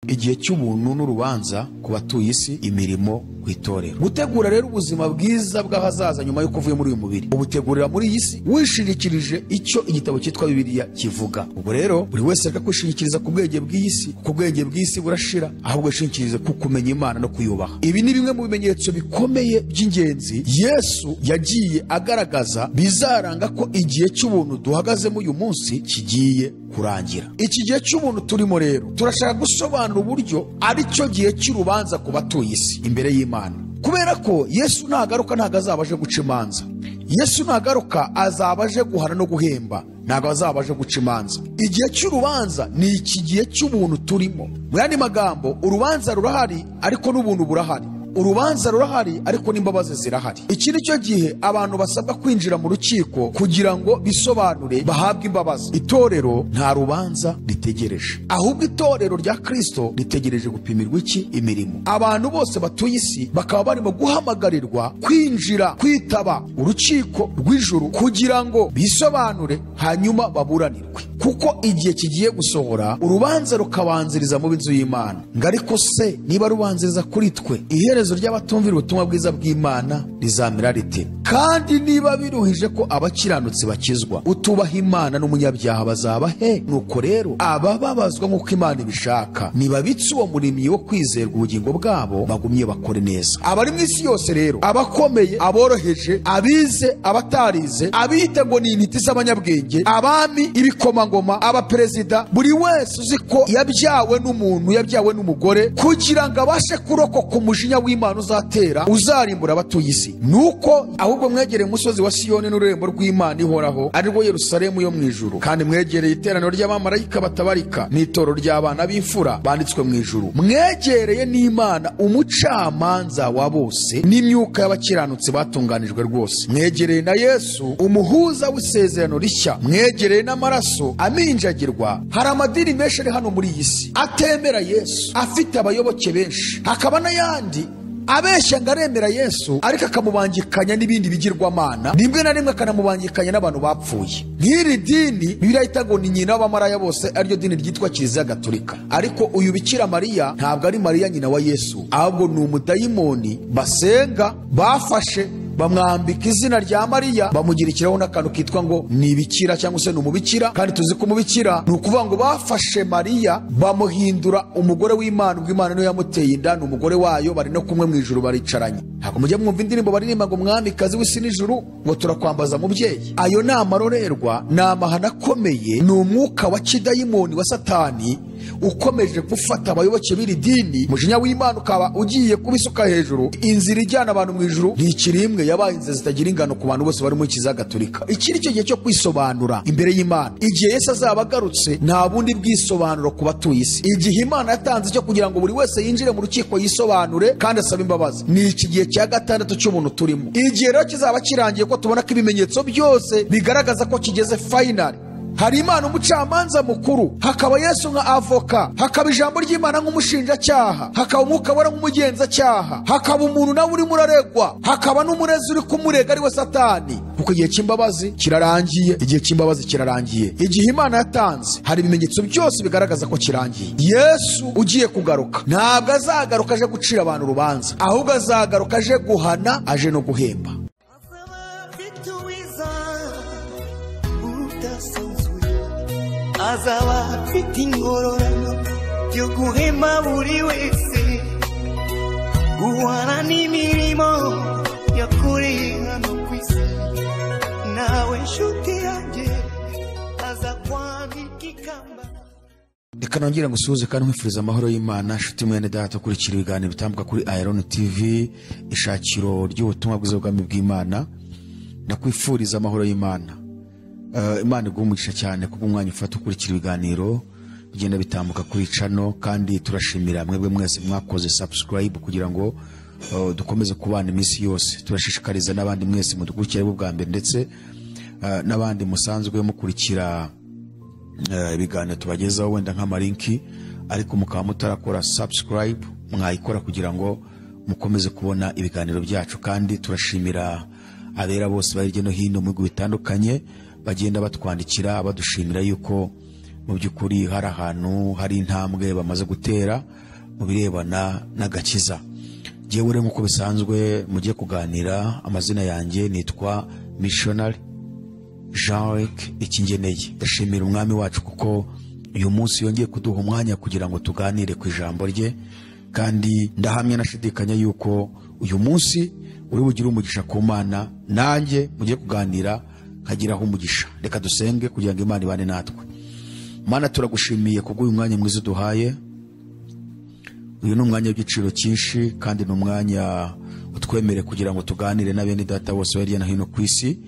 Igihe cy'ubuntu n'urubanza ku batuye isi, imirimo ku itorero. Gutegura rero ubuzima bwiza bw'ahazaza nyuma y'uko uvuye muri uyu mubiri, ubutegurira muri iyi si wishingikirije icyo igitabo cyitwa Bibiliya kivuga. Ubwo rero buri wese areka kwishingikiriza ku bwenge bw'iyi si, kuko ubwenge bw'isi burashira, ahubwo yishingikirize ku kumenya Imana no kuyubaha. Ibi ni bimwe mu bimenyetso bikomeye by'ingenzi Yesu yagiye agaragaza bizaranga ko igihe cy'ubuntu duhagazemo uyu munsi kigiye kurangira. Iki gihe cy'ubuntu turimo rero turashaka gusobanura uburyo ari cyo gihe cy'urubanza ku batuye isi imbere y'Imana, kubera ko Yesu nagaruka ntabwo azaba aje guca imanza. Yesu nagaruka azaba aje guhana no guhemba, ntabwo azaba aje guca imanza. Igihe cy'urubanza ni iki gihe cy'ubuntu turimo. Mu yandi magambo, urubanza rurahari ariko n'ubuntu burahari. Urubanza rurahari ariko n'imbabazi zirahari. Iki ni cyo gihe abantu basabwa kwinjira mu rukiko kugira ngo bisobanure bahabwe imbabazi. Itorero nta rubanza ritegereje, ahubwo itorero rya Kristo ritegereje gupimirwa iki? Imirimo. Abantu bose batuye isi bakaba barimo guhamagarirwa kwinjira, kwitaba urukiko rw'ijuru kugira ngo bisobanure hanyuma baburanirwe, kuko igihe kigiye gusohora urubanza rukabanziriza mu b'inzu y'Imana. Ngo ariko se niba rubanziriza kuri twe, iherezo ry'abatumvira ubutumwa bwiza bw'Imana rizamera rite? Kandi niba biruhije ko abakiranutsi bakizwa, utubaha Imana n'umunyabyaha bazaba he? Nuko rero abababazwa nk'uko Imana ibishaka nibabitse uwo murimyi wo kwizerwa ubugingo bwabo, bagumye bakore neza. Abari mu isi yose rero, abakomeye, aboroheje, abize, abatarize, abiyita ngo ni intiti z'abanyabwenge, abami, ibikomangoma, abaperezida, buri wese uzi ko yabyawe n'umuntu, yabyawe n'umugore, kugira ngo abashe kurokoka umujinya w'Imana uzatera, uzarimbura abatuye isi. Nuko ahubwo mwegereye umusozi wa Siyoni n'ururembo rw'Imana ihoraho, ari rwo Yerusalemu yo mu ijuru, kandi mwegereye iteraniro ry'abamarayika batabarika n'itoro ry'abana b'imfura banditswe mu ijuru, mwegereye n'Imana umucamanza wa bose n'imyuka y'abakiranutsi batunganijwe rwose, mwegereye na Yesu umuhuza w'isezerano rishya, mwegereye n'amaraso aminjagirwa. Hari amadini menshi ari hano muri iyi si atemera Yesu, afite abayoboke benshi, hakaba n'ayandi abeshya ngo aremera Yesu ariko akamubangikanya n'ibindi bigirwamana, rimwe na rimwe akanamubangikanya n'abantu bapfuye. Nk'iri dini Bibiliya yita ngo ni nyina w'abamaraya bose, ariryo dini ryitwa Kiliziya Gatolika. Ariko uyu Bikira Mariya ntabwo ari Mariya nyina wa Yesu, ahubwo ni umudayimoni basenga, bafashe bamwambika izina rya Mariya, bamugirikiraho n'akantu kitwa ngo ni bikira cyangwa se ni umubikira. Kandi tuzi ko umubikira ni ukuvuga ngo bafashe Mariya bamuhindura umugore w'Imana, ubwo Imana niyo yamuteye inda, ni umugore wayo, bari no kumwe mu ijuru baricaranye. Ntabwo mujya mwumva indirimbo baririmba ngo mwamikazi w'isi n'ijuru, ngo turakwambaza mubyeyi. Ayo ni amarorerwa, ni amahano akomeye, ni umwuka wa kidayimoni wa Satani ukomeje gufata abayoboke b'iri dini. Umujinya w'Imana ukaba ugiye kubisuka hejuru. Inzira ijyana abantu mu ijuru ntikiri imwe, yabaye inzira zitagira ingano ku bantu bose bari muri Kiliziya Gatolika. Iki ni cyo gihe cyo kwisobanura imbere y'Imana. Igihe Yesu azaba agarutse nta bundi bwisobanuro ku batuye isi. Igihe Imana yatanze cyo kugira ngo buri wese yinjire mu rukiko yisobanure kandi asabe imbabazi ni iki gihe cya gatandatu cy'ubuntu turimo. Igihe rero kizaba kirangiye, ko tubona ko ibimenyetso byose bigaragaza ko kigeze final. Hari Imana umucamanza mukuru, hakaba Yesu nka avoka, hakaba ijambo ry'Imana nk'umushinjacyaha, hakaba umwuka wera nk'umugenzacyaha, hakaba umuntu nawe urimo uraregwa, hakaba n'umurezi uri kumurega ari we Satani. Kuko igihe cy'imbabazi kirarangiye, igihe cy'imbabazi kirarangiye. Igihe Imana yatanze hari ibimenyetso byose bigaragaza ko kirangiye. Yesu ugiye kugaruka ntabwo azagaruka aje gucira abantu urubanza, ahubwo azagaruka aje guhana, aje no guhemba. Azaba afite ingororano yo guhema buri wese, guhana n'imirimo yakoreye hano ku isi. Nawe nshuti yanjye aza kwambika ikamba. Reka nongere ngusuhuze kandi nkwifuriza amahoro y'Imana, nshuti mwene data ukurikira ibiganiro bitambuka kuri Iron TV, ishakiro ry'ubutumwa bwiza bw'ubwami bw'Imana. Ndakwifuriza amahoro y'Imana. Imana iguhe umugisha cyane kubwo umwanya ufata ukurikira ibiganiro bigenda bitambuka kuri channel, kandi turashimira mwebwe mwese mwakoze subscribe kugira ngo dukomeze kubana iminsi yose. Turashishikariza n'abandi mwese mudukurikira bwa mbere, ndetse n'abandi musanzwe mukurikira ibiganiro tubagezaho wenda nk'amalinki, ariko mukaba mutarakora subscribe, mwayikora kugira ngo mukomeze kubona ibiganiro byacu. Kandi turashimira abera bose bari hirya no hino mu bihugu bitandukanye bagenda batwandikira badushimira yuko mu by'ukuri hari ahantu hari intambwe bamaze gutera mu birebana n'agakiza. Jyewe rero nk'uko bisanzwe mugiye kuganira, amazina yanjye nitwa Missionary Jean-Luc Ikingeneye. Ndashimira umwami wacu kuko uyu munsi yongeye kuduha umwanya kugira ngo tuganire ku ijambo rye, kandi ndahamya nashidikanya yuko uyu munsi uri bugire umugisha ku Mana, nanjye mugiye kuganira nkagiraho umugisha. Reka dusenge kugira ngo Imana ibane natwe. Mana, turagushimiye kubw'uyu mwanya mwiza uduhaye. Uyu ni umwanya w'igiciro cyinshi kandi ni umwanya utwemere kugira ngo tuganire na bene data bose hirya no hino ku isi.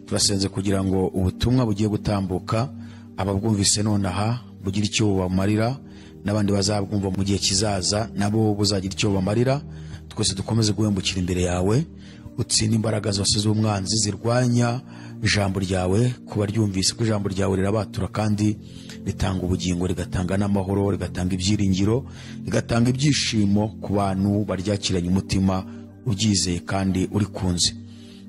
Turasenze kugira ngo ubutumwa bugiye gutambuka ababwumvise nonaha bugire icyo bubamarira, n'abandi bazabwumva mu gihe kizaza nabo buzagira icyo bubamarira. Twese dukomeze guhembukira imbere yawe, utsinde imbaraga zose z'umwanzi zirwanya ijambo ryawe kuba ryumvise, ko ijambo ryawe rirabatura kandi ritanga ubugingo, rigatanga n'amahoro, rigatanga ibyiringiro, rigatanga ibyishimo ku bantu baryakiranye umutima ubyizeye kandi urikunze.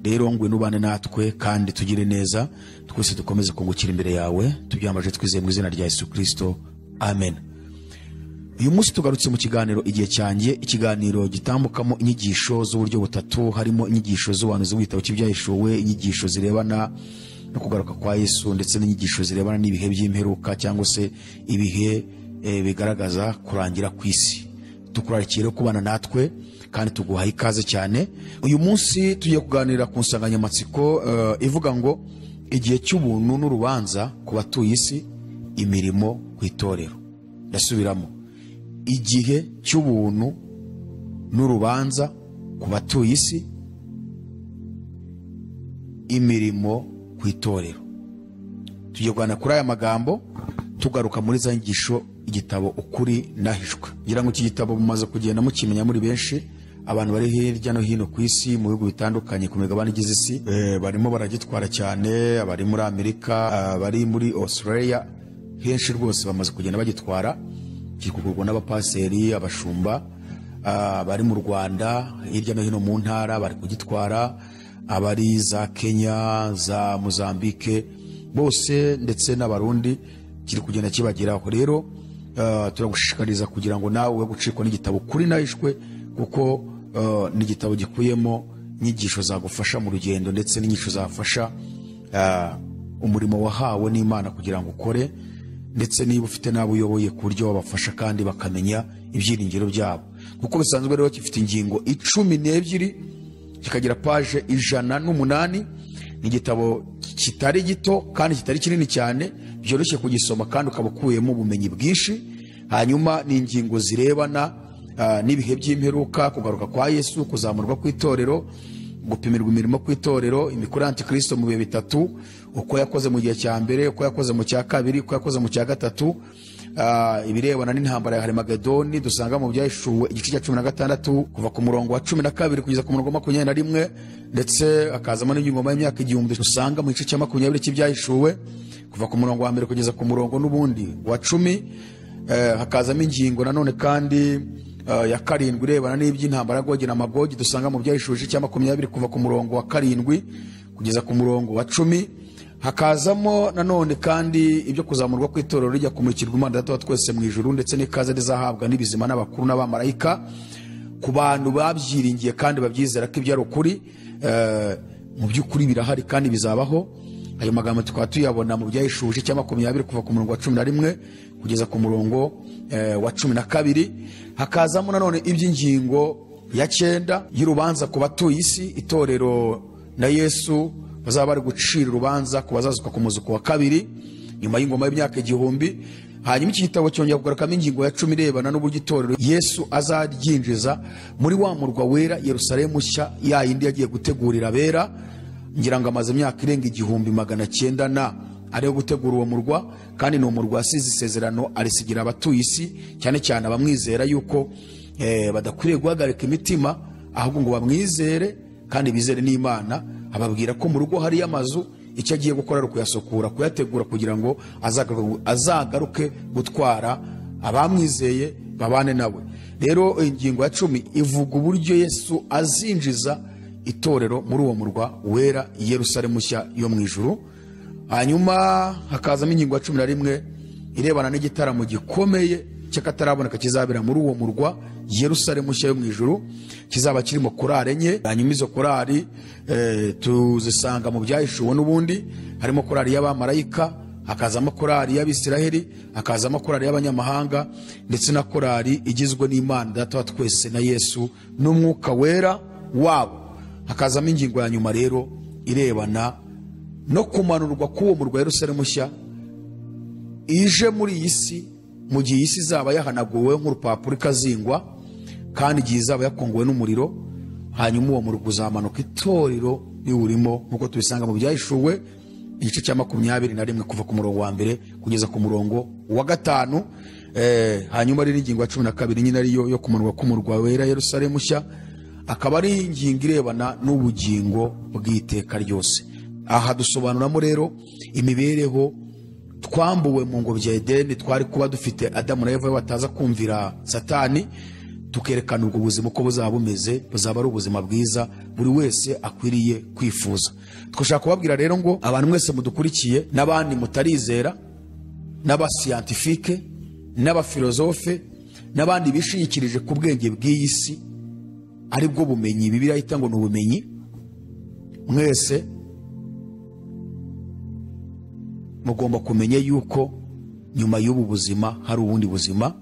Rero ngwino ubane natwe kandi tugire neza, twese dukomeze kungukira imbere yawe, tubyambaje twizeye mu izina rya Yesu Kristo, amen. Uyu munsi tugarutse mu kiganiro Igihe Cyanjye, ikiganiro gitambukamo inyigisho z'uburyo butatu, harimo inyigisho z'ubuhanuzi bw'igitabo cy'Ibyahishuwe, inyigisho zirebana no kugaruka kwa Yesu, ndetse n'inyigisho zirebana n'ibihe by'imperuka cyangwa se ibihe bigaragaza kurangira kw'isi. Tukurarikiye kubana natwe kandi tuguhaye ikaze cyane. Uyu munsi tugiye kuganira ku nsanganyamatsiko ivuga ngo igihe cy'ubuntu n'urubanza ku batuye isi, imirimo ku itorero. Ndasubiramo, igihe cy'ubuntu n'urubanza ku batuye isi, imirimo ku itorero. Tugiye kuganira kuri aya magambo tugaruka muri za nyigisho igitabo Ukuri Nahishwe. Ngira ngo iki gitabo mumaze kugenda mukimenya muri benshi, abantu bari hirya no hino ku isi mu bihugu bitandukanye ku migabane igize isi, barimo baragitwara cyane, abari muri Amerika, abari muri Australia, henshi rwose bamaze kugenda bagitwara. Kiri kugurwa n'abapaseri, abashumba, abari mu Rwanda hirya no hino mu ntara bari kugitwara, abari za Kenya, za Mozambique bose ndetse n'Abarundi, kiri kugenda kibageraho. Rero turagushishikariza kugira ngo nawe we gucikwa n'igitabo Ukuri Nahishwe, kuko ni igitabo gikuyemo inyigisho zagufasha mu rugendo ndetse n'inyigisho zafasha umurimo wahawe n'Imana kugira ngo ukore, ndetse niba ufite n'abo uyoboye ku buryo wabafasha kandi bakamenya ibyiringiro byabo. Kuko bisanzwe rero gifite ingingo 12, kikagira paje 108. Ni igitabo kitari gito kandi kitari kinini cyane, byoroshye kugisoma kandi ukaba ukuyemo ubumenyi bwinshi. Hanyuma ni ingingo zirebana n'ibihe by'imperuka, kugaruka kwa Yesu, kuzamurwa kw'itorero, gupimirwa imirimo kw'itorero, imikoro y'Antikristo mu bihe bitatu, uko yakoze mu gihe cya mbere, uko yakoze mu cya kabiri, uko yakoze mu cya gatatu, ibirebana n'intambara ya Harimagedoni dusanga mu Byahishuwe igice cya 16 kuva ku murongo wa 12 kugeza ku murongo wa 21, ndetse akazamo n'ingoma y'imyaka 1000 dusanga mu gice cya 20 cy'Ibyahishuwe kuva ku murongo wa mbere kugeza ku murongo n'ubundi wa 10. Hakazamo ingingo nanone kandi ya 7 irebana n'iby'intambara ya Gogi na Magogi dusanga mu Byahishuwe igice cya 20 kuva ku murongo wa 7 kugeza ku murongo wa 10. Hakazamo nanone kandi ibyo kuzamurwa kw'itorero rijya kumurikirwa Imana Data wa twese mu ijuru, ndetse n'ikaze rizahabwa n'ibizima n'abakuru n'abamarayika ku bantu babyiringiye kandi babyizera ko ibyo ari ukuri. Mu by'ukuri birahari kandi bizabaho. Ayo magambo tukaba tuyabona mu Byahishuwe igice cya 20 kuva ku murongo wa 11 kugeza ku murongo wa 12. Hakazamo nanone iby'ingingo ya 9 y'urubanza ku batuye isi, itorero na Yesu bazaba bari gucira urubanza ku bazazuka ku muzuko wa kabiri nyuma y'ingoma y'imyaka 1000. Hanyuma iki gitabo cyongera kugarukamo ingingo ya 10 irebana n'uburyo itorero Yesu azaryinjiza muri wa murwa wera Yerusalemu nshya, ya yindi yagiye gutegurira abera. Ngira ngo amaze imyaka irenga 1900 na ariyo gutegura uwo murwa, kandi ni umurwa wasize isezerano arisigira abatuye isi, cyane cyane abamwizera yuko badakwiriye guhagarika imitima, ahubwo ngo bamwizere kandi bizere n'Imana. Ababwira ko mu rugo hari amazu, icyo agiye gukora ari kuyasukura, kuyategura kugira ngo azagaruke gutwara abamwizeye babane nawe. Rero ingingo ya 10 ivuga uburyo Yesu azinjiza itorero muri uwo murwa wera Yerusalemu nshya yo mu ijuru. Hanyuma hakazamo ingingo ya 11 irebana n'igitaramo gikomeye cy'akataraboneka kizabera muri uwo murwa Yerusalemu nshya yo mu ijuru, kizaba kirimo korari enye. Hanyuma izo korari tuzisanga mu byahishuwe n'ubundi, harimo korari y'abamarayika, hakazamo korari y'Abisiraheli, hakazamo korari y'abanyamahanga, ndetse na korari igizwe n'Imana Data wa twese na Yesu n'Umwuka Wera wabo. Hakazamo ingingo ya nyuma rero irebana no kumanurwa k'uwo murwa Yerusalemu nshya ije muri iyi si, mu gihe isi izaba yahanaguwe nk'urupapuro ikazingwa, kandi igihe izaba yakongowe n'umuriro. Hanyuma uwo murwa uzamanuka itorero riwurimo, nk'uko tubisanga mu byahishuwe igice cya 21 kuva ku murongo wa 1 kugeza ku murongo wa 5. Hanyuma rero ingingo ya 12 nyine ariyo yo kumanurwa k'umurwa wera Yerusalemu nshya, akaba ari ingingo irebana n'ubugingo bw'iteka ryose. Aha dusobanuramo rero imibereho twambuwe mu ngobyi ya Edeni twari kuba dufite Adamu na Eva bataza kumvira Satani, tukerekana ubwo buzima uko buzaba bumeze, buzaba ari ubuzima bwiza buri wese akwiriye kwifuza. Twashaka kubabwira rero ngo abantu mwese mudukurikiye n'abandi mutarizera, n'abasiyantifike, n'abafilozofe, n'abandi bishingikirije ku bwenge bw'iyi si, ari bwo bumenyi Bibiliya yita ngo ni ubumenyi, mwese mugomba kumenya yuko nyuma y'ubu buzima hari ubundi buzima.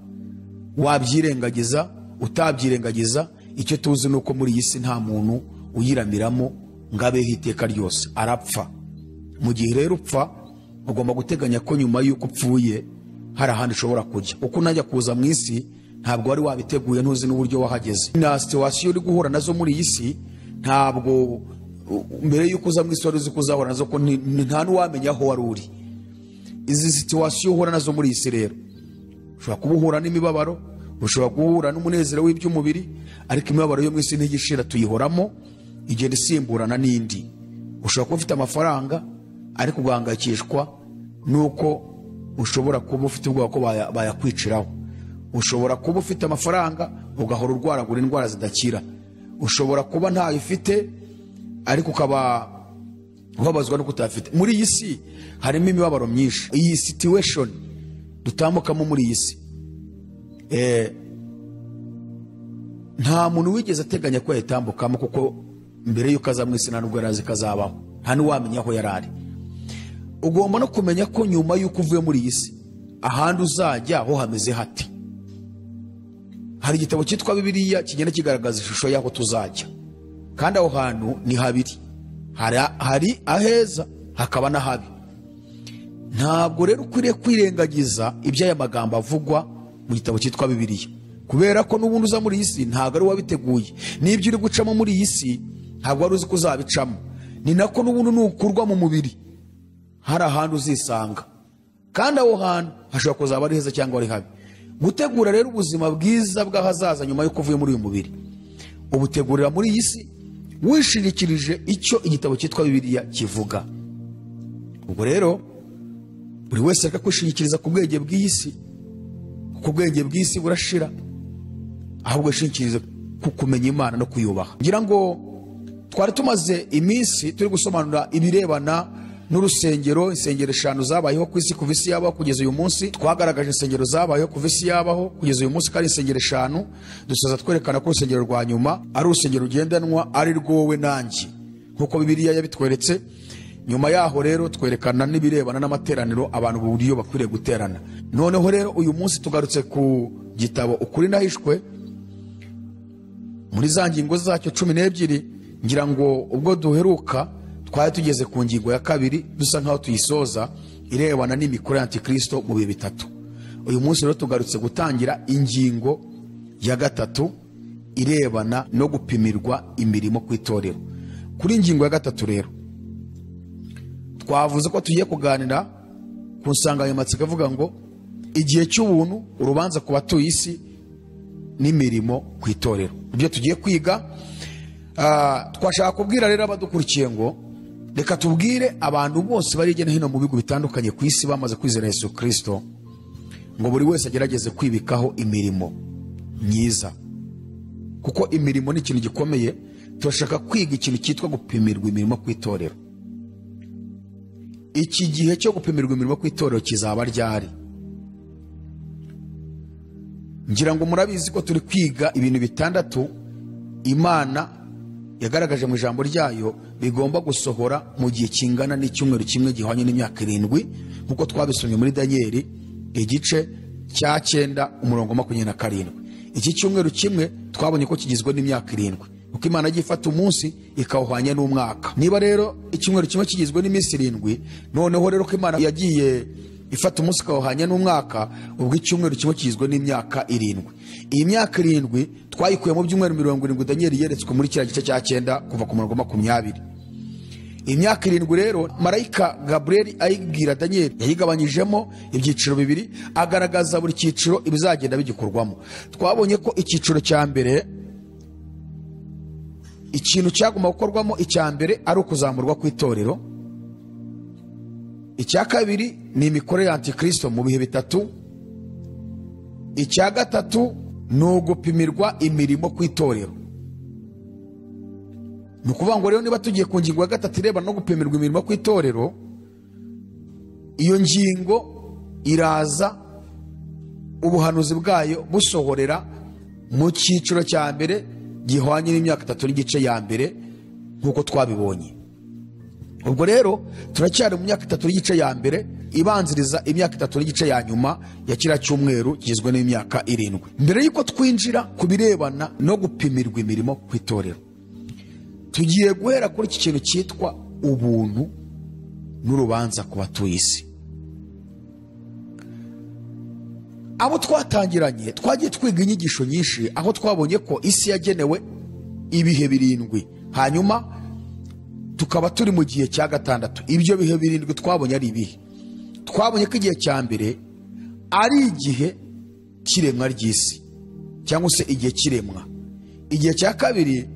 Wabyirengagiza utabyirengagiza, icyo tuzi nuko muri iyi si nta muntu uyiramiramo ngo abeho iteka ryose, arapfa. Mu gihe rero upfa, ugomba guteganya ko nyuma y'uko upfuye hari ahandi ushobora kujya. Uko unajya kuza mu isi ntabwo wari wabiteguye, ntuzi n'uburyo wahageze. Na situation uri guhura nazo muri iyi si, ntabwo mbere y'uko uza mu isi wari uzi ko uzahura nazo, ko nta n'uwamenya aho wari uri. Izi situation uhura nazo muri iyi si rero, ushobora kuba uhura n'imibabaro, ushobora guhura n'umunezero w'iby'umubiri, ariko imibabaro yo mu isi ntigishira, tuyihoramo, igenda isimburana n'indi. Ushobora kuba ufite amafaranga ariko ugahangayikishwa nuko ushobora kuba ufite ubwoba ko bayakwiciraho. Ushobora kuba ufite amafaranga ugahora urwaragura indwara zidakira. Ushobora kuba ntayo ufite ariko ukaba ubabazwa no kutafite. Muri iyi si harimo imibabaro myinshi. Iyi situation dutambukamo muri iyi si, nta muntu wigeze ateganya ko yayitambukamo, kuko mbere y'uko aza mu isi nta nubwo yari azi ko azabaho, nta n'uwamenya aho yari ari. Ugomba no kumenya ko nyuma y'uko uvuye muri iyi si ahandi uzajya ho hameze hati. Hari igitabo cyitwa Bibiliya kigenda kigaragaza ishusho y'aho tuzajya, kandi aho hantu ni habiri, hari aheza hakaba n'ahabi. Ntabwo rero ukwiriye kwirengagiza iby'aya magambo avugwa mu gitabo cyitwa Bibiliya, kubera ko n'ubundi uza muri iyi si ntabwo ari wabiteguye. N'ibyo uri gucamo muri iyi si ntabwo wari uzi ko uzabicamo. Ni nako n'ubundi nukurwa mu mubiri hari ahantu uzisanga, kandi aho hantu hashobora kuzaba ari heza cyangwa ari habi. Gutegura rero ubuzima bwiza bw'ahazaza nyuma y'uko uvuye muri uyu mubiri, ubutegurira muri iyi si wishingikirije icyo igitabo cyitwa Bibiliya kivuga. Ubwo rero buri wese areka kwishingikiriza ku bwenge bw'iyi si, kuko ubwenge bw'isi burashira, ahubwo yishingikirize ku kumenya Imana no kuyubaha. Ngira ngo twari tumaze iminsi turi gusobanura ibirebana n'urusengero, insengero 5 zabayeho ku isi kuva isi yabaho kugeza uyu munsi. Twagaragaje insengero zabayeho kuva isi yabaho kugeza uyu munsi, kandi insengero 5 dusoza twerekana ko urusengero rwa nyuma ari urusengero rugendanwa, ari rwowe nanjye, nkuko Bibiliya yabitweretse. Nyuma yaho rero twerekana n'ibirebana n'amateraniro abantu uburyo bakwiriye guterana. Noneho rero uyu munsi tugarutse ku gitabo Ukuri Nahishwe, muri za ngingo zacyo 12. Ngira ngo ubwo duheruka twari tugeze ku ngingo ya 2, dusa nkaho tuyisoza, irebana n'imikoro ya Antikristo mu bihe bitatu. Uyu munsi rero tugarutse gutangira ingingo ya 3 irebana no gupimirwa imirimo ku itorero. Kuri ingingo ya 3 rero twavuze ko tugiye kuganira ku nsanganyamatsiko ivuga ngo igihe cy'ubuntu, urubanza ku batuye isi n'imirimo ku itorero. Ibyo tugiye kwiga, twashaka kubwira rero abadukurikiye ngo reka tubwire abantu bose bari hirya no hino mu bihugu bitandukanye ku isi bamaze kwizera Yesu Kristo, ngo buri wese agerageze kwibikaho imirimo myiza, kuko imirimo ni ikintu gikomeye. Turashaka kwiga ikintu cyitwa gupimirwa imirimo ku itorero. Iki gihe cyo gupimirwa imirimo ku itorero kizaba ryari? Ngira ngo murabizi ko turi kwiga ibintu bitandatu Imana yagaragaje mu ijambo ryayo bigomba gusohora mu gihe kingana n'icyumweru kimwe gihwanye n'imyaka 7, nkuko twabisomye muri Danieli igice cya 9 umurongo 27. Iki cyumweru kimwe twabonye ko kigizwe n'imyaka 7, kuko Imana yagiye ifata umunsi ikawuhwanya n'umwaka. Niba rero icyumweru kimwe kigizwe n'iminsi 7, noneho rero ko Imana yagiye ifata umunsi ikawuhwanya n'umwaka, ubwo icyumweru kimwe kigizwe n'imyaka 7. Iyi myaka 7 twayikuye mu byumweru 70 Danieli yeretswe muri kiriya gice cya 9 kuva ku murongo 20. Imyaka 7 rero marayika Gabriel ayibwira Danieli yayigabanyijemo ibyiciro bibiri, agaragaza buri cyiciro ibizagenda bigikorwamo. Twabonye ko icyiciro cya mbere, ikintu cyagomba gukorwamo icya mbere ari ukuzamurwa kw'itorero. Icya kabiri ni imikorere ya Antikristo mu bihe bitatu. Icya gatatu ni ugupimirwa imirimo kw'itorero. Ni ukuvuga ngo rero niba tugiye ku ngingo ya gatatu irebana no gupimirwa imirimo kw'itorero, iyo ngingo iraza ubuhanuzi bwayo busohorera mu cyiciro cya mbere gihwanye n'imyaka 3.5 ya mbere, nk'uko twabibonye. Ubwo rero turacyari mu myaka 3.5 ya mbere ibanziriza imyaka 3.5 ya nyuma ya kiriya cyumweru kigizwe n'imyaka 7. Mbere y'uko twinjira ku birebana no gupimirwa imirimo kw'itorero, tugiye guhera kuri iki kintu cyitwa ubuntu n'urubanza ku batuye isi. Abo twatangiranye twagiye twiga inyigisho nyinshi, aho twabonye ko isi yagenewe ibihe 7, hanyuma tukaba turi mu gihe cya gatandatu. Ibyo bihe 7 twabonye ari ibihe? Twabonye ko igihe cya mbere ari igihe cy'iremwa ry'isi, cyangwa se igihe cy'iremwa. Igihe cya kabiri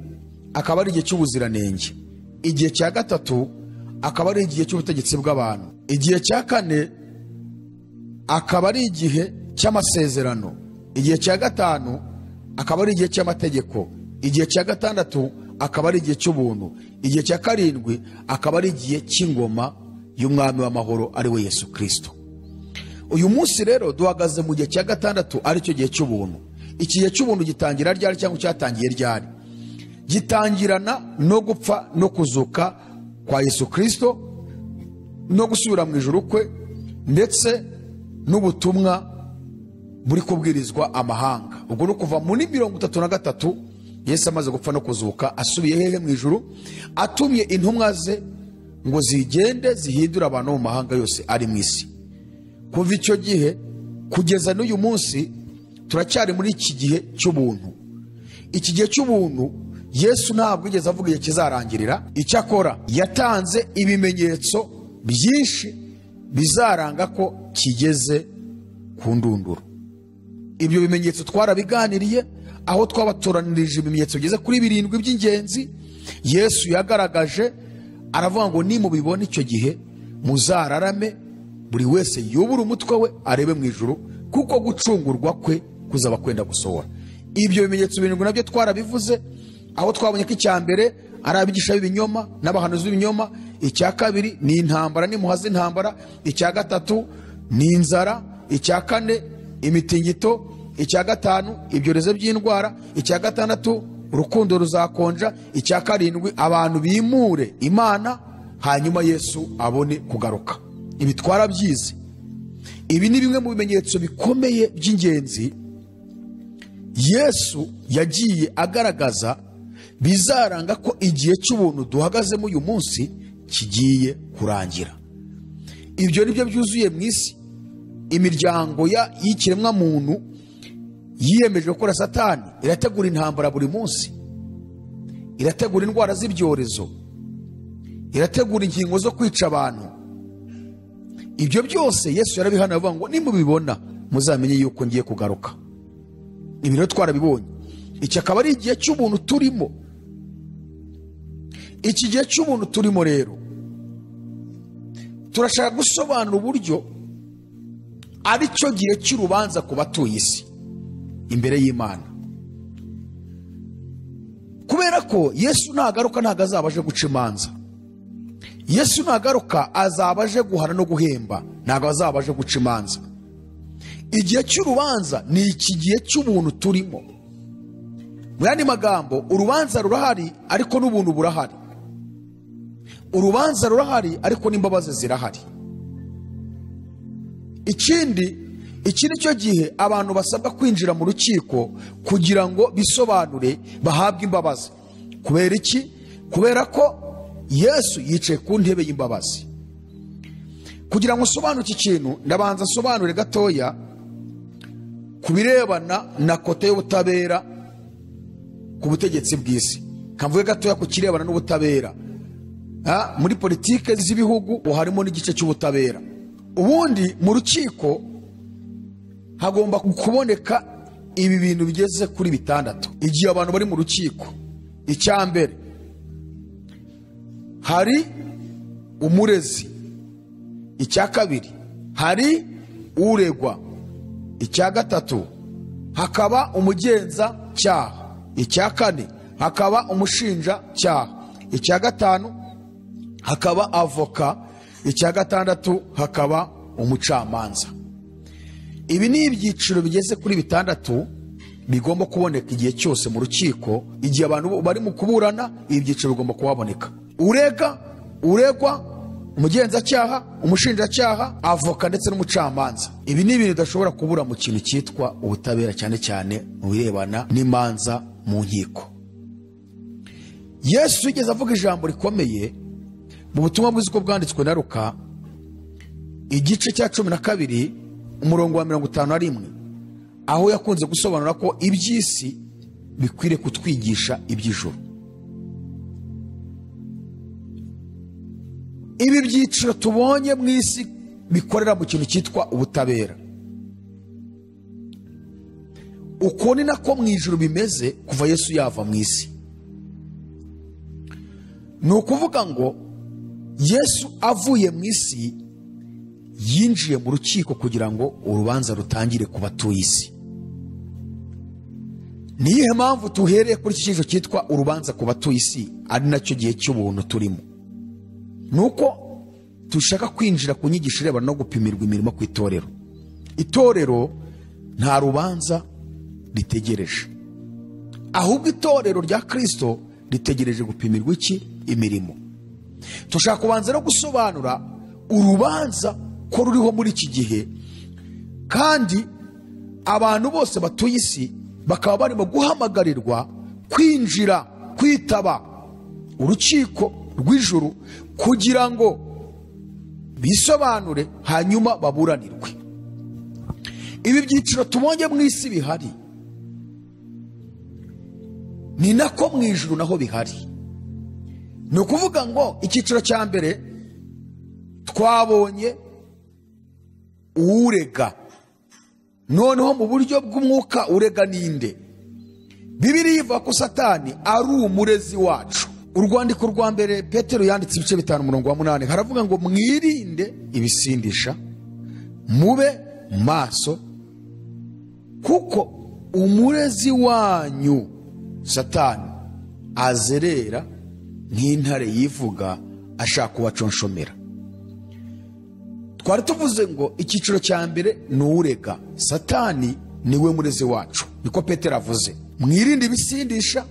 akaba ari igihe cy'ubuziranenge. Igihe cya gatatu akaba ari igihe cy'ubutegetsi bw'abantu. Igihe cya kane akaba ari igihe cy'amasezerano. Igihe cya gatanu akaba ari igihe cy'amategeko. Igihe cya gatandatu akaba ari igihe cy'ubuntu. Igihe cya karindwi akaba ari igihe cy'ingoma y'umwami w'amahoro ari we Yesu Kristo. Uyu munsi rero duhagaze mu gihe cya gatandatu, ari cyo gihe cy'ubuntu. Iki gihe cy'ubuntu gitangira ryari cyangwa cyatangiye ryari? Gitangirana no gupfa no kuzuka kwa Yesu Kristo no gusubira mu ijuru kwe, ndetse n'ubutumwa buri kubwirizwa amahanga. Ubwo no kuva muri 33 Yesu amaze gupfa no kuzuka, asubiye hehe? Mu ijuru, atumye intumwa ze ngo zigende zihindure abantu mu mahanga yose ari mu isi. Kuva icyo gihe kugeza n'uyu munsi turacyari muri iki gihe cy'ubuntu. Iki gihe cy'ubuntu Yesu ntabwo yigeze avuga igihe kizarangirira. Icyakora yatanze ibimenyetso byinshi bizaranga ko kigeze ku ndunduro. Ibyo bimenyetso twarabiganiriye, aho twabatoranirije ibimenyetso bigeze kuri 7 by'ingenzi Yesu yagaragaje. Aravuga ngo nimubibona icyo gihe muzararame, buri wese yubure umutwe we arebe mu ijuru, kuko gucungurwa kwe kuzaba kwenda gusohora. Ibyo bimenyetso 7 nabyo twarabivuze, aho twabonye ko icya mbere ari abigisha b'ibinyoma n'abahanuzi b'ibinyoma, icya kabiri ni intambara n'imuhazi intambara, icya gatatu ni inzara, icya kane imitingito, icya gatanu ibyorezo by'indwara, icya gatandatu urukundo ruzakonja, icya karindwi abantu bimure Imana, hanyuma Yesu abone kugaruka. Ibi twarabyize. Ibi ni bimwe mu bimenyetso bikomeye by'ingenzi Yesu yagiye agaragaza bizaranga ko igihe cy'ubuntu duhagazemo uyu munsi kigiye kurangira. Ibyo nibyo byuzuye mu isi. Imiryango y'ikiremwa muntu yiyemeje gukora Satani, irategura intambara buri munsi, irategura indwara z'ibyorezo, irategura inkingo zo kwica abantu. Ibyo byose Yesu yarabihana avuga ngo nimubibona muzamenye yuko ngiye kugaruka. Ibi rero twarabibonye. Iki akaba ari igihe cy'ubuntu turimo. Iki gihe cy'ubuntu turimo rero turashaka gusobanura uburyo ari cyo gihe cy'urubanza ku batuye isi imbere y'Imana. Kubera ko Yesu nagaruka ntago azaba aje guca imanza. Yesu nagaruka azaba aje guhana no guhemba, ntago azaba aje guca imanza. Igihe cy'urubanza ni iki gihe cy'ubuntu turimo. Mu yandi magambo, urubanza rurahari ariko n'ubuntu burahari. Urubanza rurahari ariko n'imbabazi zirahari. Ikindi, iki ni cyo gihe abantu basabwa kwinjira mu rukiko kugira ngo bisobanure bahabwe imbabazi. Kubera iki? Kubera ko Yesu yicaye ku ntebe y'imbabazi. Kugira ngo usobanure iki kintu, ndabanza nsobanure gatoya ku birebana na kote y'ubutabera ku butegetsi bw'isi. Kamvuge gatoya ku kirebana n'ubutabera. Muri politike z'ibihugu harimo n'igice cy'ubutabera. Ubundi mu rukiko hagomba kuboneka ibi bintu bigeze kuri 6. Igihe abantu bari mu rukiko, icya mbere hari umurezi, icya kabiri hari uregwa, icya gatatu hakaba umugenza cyaha, icya kane hakaba umushinja cyaha, icya gatanu hakaba avoka, icya gatandatu hakaba umucamanza. Ibi ni ibyiciro bigeze kuri 6 bigomba kuboneka igihe cyose mu rukiko. Igihe abantu bari mu kuburana, ibi byiciro bigomba kuhaboneka: urega, uregwa, umugenzacyaha, umushinjacyaha, avoka ndetse n'umucamanza. Ibi ni ibintu bidashobora kubura mu kintu cyitwa ubutabera, cyane cyane mu birebana n'imanza mu nkiko. Yesu yigeze avuga ijambo rikomeye mu butumwa bwiza uko bwanditswe na Luka, igice cya 12 umurongo wa 51, aho yakunze gusobanura ko iby'isi bikwiriye kutwigisha iby'ijuru. Ibi byiciro tubonye mu isi bikorera mu kintu cyitwa ubutabera, uko ni nako mu ijuru bimeze kuva Yesu yava mu isi. Ni ukuvuga ngo Yesu avuye mu isi yinjiye mu rukiko kugira ngo urubanza rutangire ku batuye isi. Ni iyihe mpamvu tuhereye kuri iki cyiciro cyitwa urubanza ku batuye isi, ari nacyo gihe cy'ubuntu turimo? Nuko dushaka kwinjira ku nyigisho irebana no gupimirwa imirimo ku itorero. Itorero nta rubanza ritegereje, ahubwo itorero rya Kristo ritegereje gupimirwa iki? Imirimo. Tushaka kubanza no gusobanura urubanza ko ruriho muri iki gihe, kandi abantu bose batuye isi bakaba barimo guhamagarirwa kwinjira, kwitaba urukiko rw'ijuru kugira ngo bisobanure hanyuma baburanirwe. Ibi byiciro tubonye mu isi bihari, ni nako mu ijuru naho bihari. Ni ukuvuga ngo icyiciro cya mbere twabonye urega. Noneho mu buryo bw'umwuka urega ninde? Bibiliya ivuga ko Satani ari umurezi wacu. Urwandiko rwa mbere Petero yanditse ibice 5 umurongo wa 8 haravuga ngo mwirinde ibisindisha, mube maso, kuko umurezi wanyu Satani azerera nk'intare yivuga ashaka kubaconshomera. Twari tuvuze ngo icyiciro cya mbere ni urega. Satani niwe murezi wacu, niko Petero avuze. Mwirinde ibisindisha,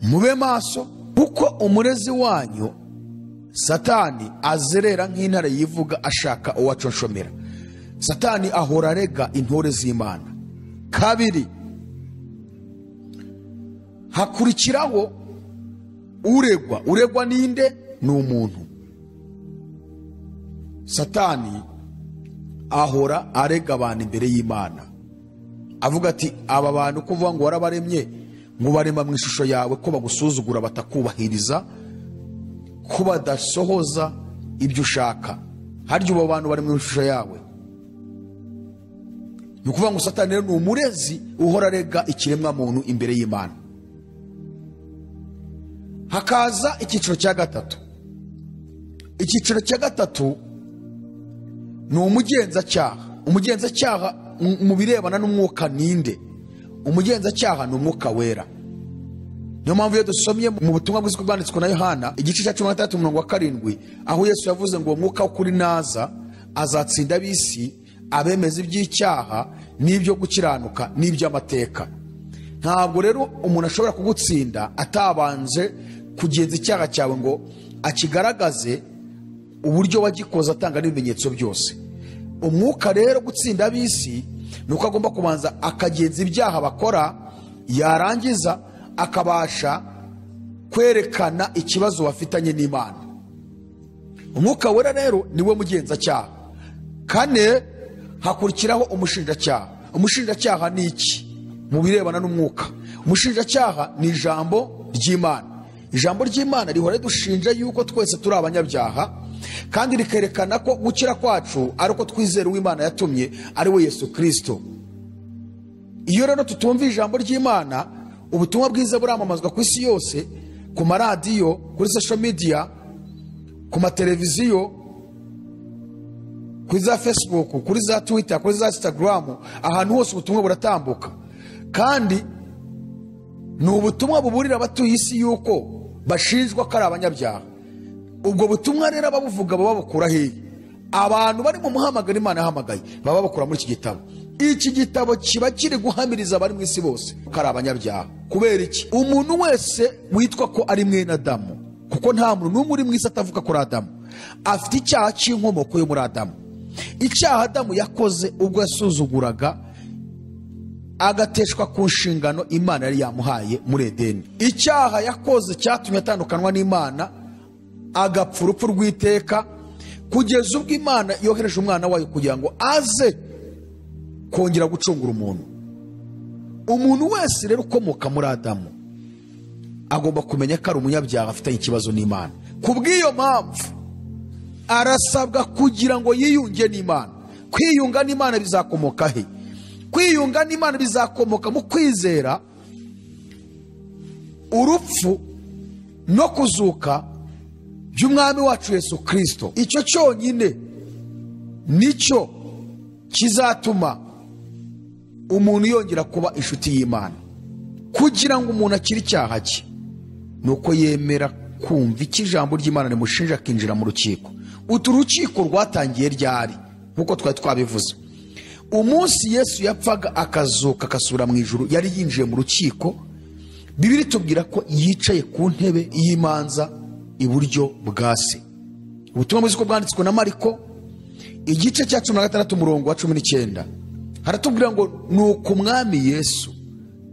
mube maso, kuko umurezi wanyu Satani azerera nk'intare yivuga ashaka uwaconshomera. Satani ahora arega intore z'Imana. Kabiri, hakurikiraho uregwa. Uregwa ninde? Ni umuntu. Satani ahora arega abantu imbere y'Imana, avuga ati aba bantu kuvuga ngo warabaremye, ngo barema mu ishusho yawe, ko bagusuzugura, batakubahiriza, ko badasohoza ibyo ushaka. Harya ubo bantu bari mu ishusho yawe? Ni ukuvuga ngo Satani rero ni umurezi uhora arega ikiremwa muntu imbere y'Imana. Hakaza icyiciro cya gatatu. Icyiciro cya gatatu ni umugenzacyaha. Umugenzacyaha mu birebana n'umwuka ninde? Umugenzacyaha ni umwuka wera. Niyo mpamvu iyo dusomye mu butumwa bwiza bwanditswe na Yohana igice cya 13 umurongo wa 7, aho Yesu yavuze ngo umwuka w'ukuri naza azatsinda ab'isi, abemeza iby'icyaha n'ibyo gukiranuka n'iby'amateka. Ntabwo rero umuntu ashobora kugutsinda atabanje kugenza icyaha cyawe ngo akigaragaze uburyo wagikoze, atanga n'ibimenyetso byose. Umwuka rero gutsinda ab'isi ni uko agomba kubanza akagenza ibyaha bakora, yarangiza akabasha kwerekana ikibazo bafitanye n'Imana. Umwuka wera rero niwe mugenzacyaha. Kane, hakurikiraho umushinjacyaha. Umushinjacyaha ni iki mu birebana n'umwuka? Umushinjacyaha ni ijambo ry'Imana. Ijambo ry'Imana rihora ridushinja yuko twese turi abanyabyaha, kandi rikerekana ko gukira kwacu ari uko twizera uw'Imana yatumye, ari we Yesu Kristo. Iyo rero tutumva ijambo ry'Imana, ubutumwa bwiza buramamazwa ku isi yose, ku maradiyo, kuri social media, ku mateleviziyo, kuri za Facebook, kuri za Twitter, kuri za Instagram, ahantu hose ubutumwa buratambuka. Kandi ni ubutumwa buburira abatuye isi yuko bashinjwa ko ari abanyabyaha. Ubwo butumwa rero ababuvuga baba babukura hehe? Abantu bari mu muhamagaro Imana yahamagaye baba babukura muri iki gitabo. Iki gitabo kiba kiri guhamiriza abari mu isi bose ko ari abanyabyaha. Kubera iki? Umuntu wese witwa ko ari mwene Adamu, kuko nta muntu n'umwe uri mu isi atavuga kuri Adamu, afite icyaha cy'inkomoko yo muri Adamu. Icyaha Adamu yakoze ubwo yasuzuguraga agateshwa ku nshingano Imana yari yamuhaye muri Edeni. Icyaha yakoze cyatumye atandukanwa n'Imana, agapfa urupfu rw'iteka, kugeza ubwo Imana yohereje umwana wayo kugira ngo aze kongera gucungura umuntu. Umuntu wese rero ukomoka muri Adamu agomba kumenya ko ari umunyabyaha, afitanye ikibazo n'Imana. Kubw'iyo mpamvu arasabwa kugira ngo yiyunge n'Imana. Kwiyunga n'Imana bizakomoka he? Kwiyunga n'Imana bizakomoka mu kwizera urupfu no kuzuka by'umwami wacu Yesu Kristo. Icyo cyonyine nicyo kizatuma umuntu yongera kuba inshuti y'Imana. Kugira ngo umuntu akire icyaha cye nuko yemera kumva icyo ijambo ry'Imana rimushinja, akinjira mu rukiko. Utu rukiko rwatangiye ryari? Nkuko twari twabivuze, umunsi Yesu yapfaga akazuka akasubira mu ijuru, yari yinjiye mu rukiko. Bibiliya itubwira ko yicaye ku ntebe y'imanza iburyo bwa Se. Ubutumwa bwiza bwanditswe na Mariko igice cya 16 umurongo wa 19, haratubwira ngo nuko umwami Yesu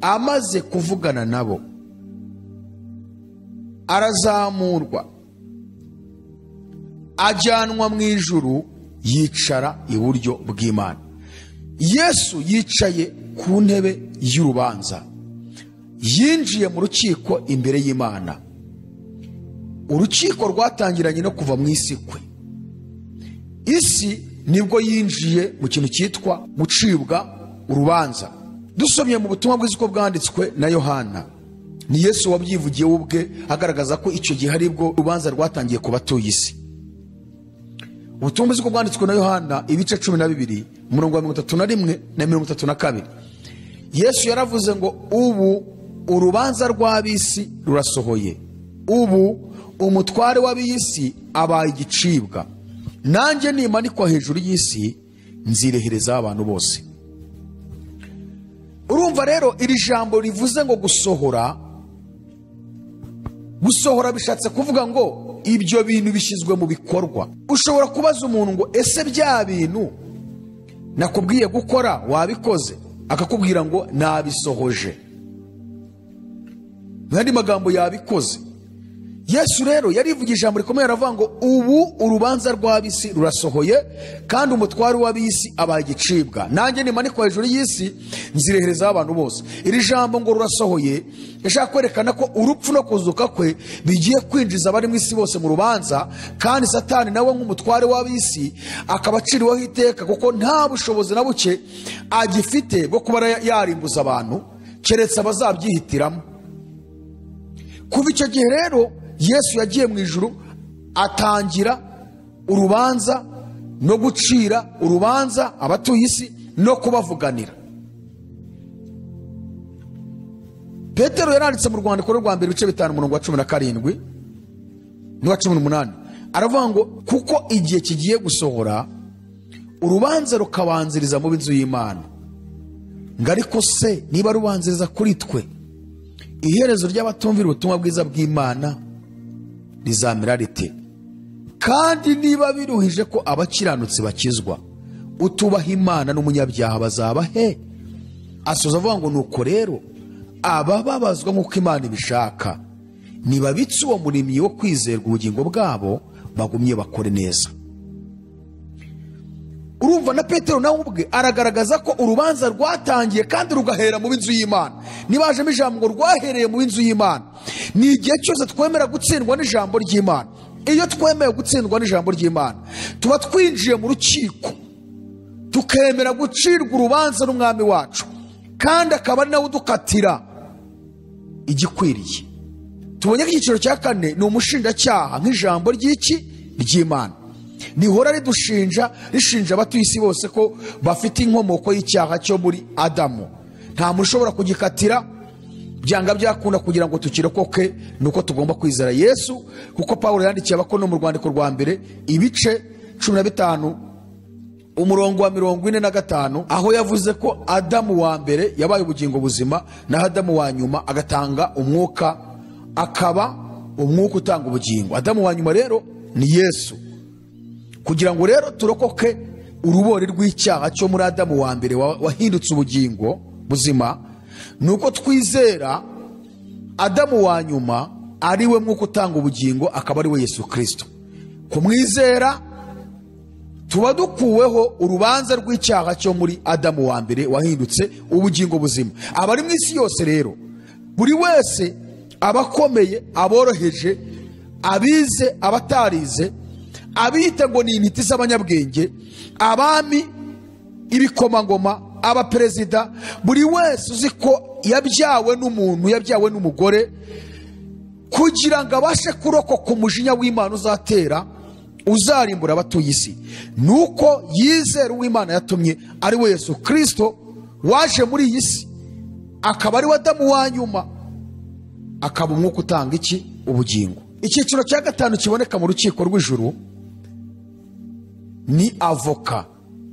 amaze kuvugana nabo arazamurwa ajyanwa mu ijuru, yicara iburyo bw'Imana. Yesu yicaye ku ntebe y'urubanza, yinjiye mu rukiko imbere y'Imana. Urukiko rwatangiranye no kuva mu isi kwe. Isi nibwo yinjiye mu kintu cyitwa gucibwa urubanza. Dusomye mu butumwa bwiza uko bwanditswe na Yohana, ni Yesu wabyivugiye ubwe, agaragaza ko icyo gihe aribwo urubanza rwatangiye ku batuye isi. Ubutumwa bwiza uko bwanditswe na Yohana ibice 12 umurongo wa 31 na 32, Yesu yaravuze ngo ubu urubanza rw'ab'isi rurasohoye, ubu umutware w'ab'isi abaye igicibwa, nanjye nimanikwa hejuru y'isi nzirehereza abantu bose. Urumva rero iri jambo rivuze ngo gusohora, gusohora bishatse kuvuga ngo ibyo bintu bishyizwe mu bikorwa. Ushobora kubaza umuntu ngo ese bya bintu nakubwiye gukora wabikoze? Akakubwira ngo nabisohoje. Mu yandi magambo yabikoze. Yesu rero yarivuga ijambo rikomeye, aravuga ngo ubu urubanza rw'ab'isi rurasohoye, kandi umutware w'ab'isi abaye igicibwa, nanjye nimanikwa hejuru y'isi nzireherezaho abantu bose. Iri jambo ngo rurasohoye yashaka kwerekana ko urupfu no kuzuka kwe bigiye kwinjiza abari mu isi bose mu rubanza, kandi Satani nawe nk'umutware w'ab'isi akaba aciriweho iteka, kuko nta bushobozi na buke agifite bwo kuba yarimbuza abantu, keretse abazabyihitiramo. Kuva icyo gihe rero Yesu yagiye mu ijuru atangira urubanza no gucira urubanza abatuye isi no kubavuganira. Petero yaranditse mu rwandiko rwa mbere ibice 5 umurongo wa 17 n'uwa 18, aravuga ngo kuko igihe kigiye gusohora urubanza rukabanziriza mu b'inzu y'Imana, Ngo ariko se niba rubanziriza kuri twe, iherezo ry'abatumvira ubutumwa bwiza bw'Imana rizamera rite? Kandi niba biruhije ko abakiranutsi bakizwa, utubaha Imana n'umunyabyaha bazaba he? Asoza avuga ngo nuko rero abababazwa nk'uko Imana ibishaka, nibabitse uwo murimyi wo kwizerwa ubugingo bwabo, bagumye bakore neza. Urumva na Petero nawe ubwe aragaragaza ko urubanza rwatangiye kandi rugahera mu b'inzu y'Imana. Nibajemo ijambo ngo rwahereye mu b'inzu y'Imana, ni igihe cyose twemera gutsindwa n'ijambo ry'Imana. Iyo twemeye gutsindwa n'ijambo ry'Imana, tuba twinjiye mu rukiko, tukemera gucirwa urubanza n'umwami wacu, kandi akaba ari nawe udukatira igikwiriye. Tubonye ko icyiciro cya kane ni umushinjacyaha nk'ijambo ry'iki ry'Imana rihora ridushinja, rishinja abatuye isi bose ko bafite inkomoko y'icyaha cyo muri Adamu. Nta muntu ushobora kugikatira, byanga byakunda kugira ngo tukirokoke nuko tugomba kwizera Yesu, kuko Pawulo yandikiye abakono mu rwandiko rwa mbere ibice 15 umurongo wa 45, aho yavuze ko Adamu wa mbere yabaye ubugingo buzima, naho Adamu wa nyuma agatanga umwuka, akaba umwuka utanga ubugingo. Adamu wa nyuma rero ni Yesu. Kugira ngo rero turokoke urubori rw'icyaha cyo muri Adamu wa mbere wahindutse ubugingo buzima, nuko twizera Adamu wa nyuma ari we mwuka utanga ubugingo, akaba ari we Yesu Kristo. Kumwizera tuba dukuweho urubanza rw'icyaha cyo muri Adamu wa mbere wahindutse ubugingo buzima. Abari mu isi yose rero, buri wese, abakomeye, aboroheje, abize, abatarize, abita ngo ni intiti z'abanyabwenge, abami, ibikomangoma, abaperezida, buri wese uzi ko yabyawe n'umuntu, yabyawe n'umugore, kugira ngo abashe kurokoka umujinya w'Imana uzatera, uzarimbura abatuye isi, nuko yizera uw'Imana yatumye ari we Yesu Kristo waje muri iyi si, akaba ari we Adamu wa nyuma, akaba umwuka utanga iki? Ubugingo. Icyiciro cya gatanu kiboneka mu rukiko rw'ijuru ni avoka.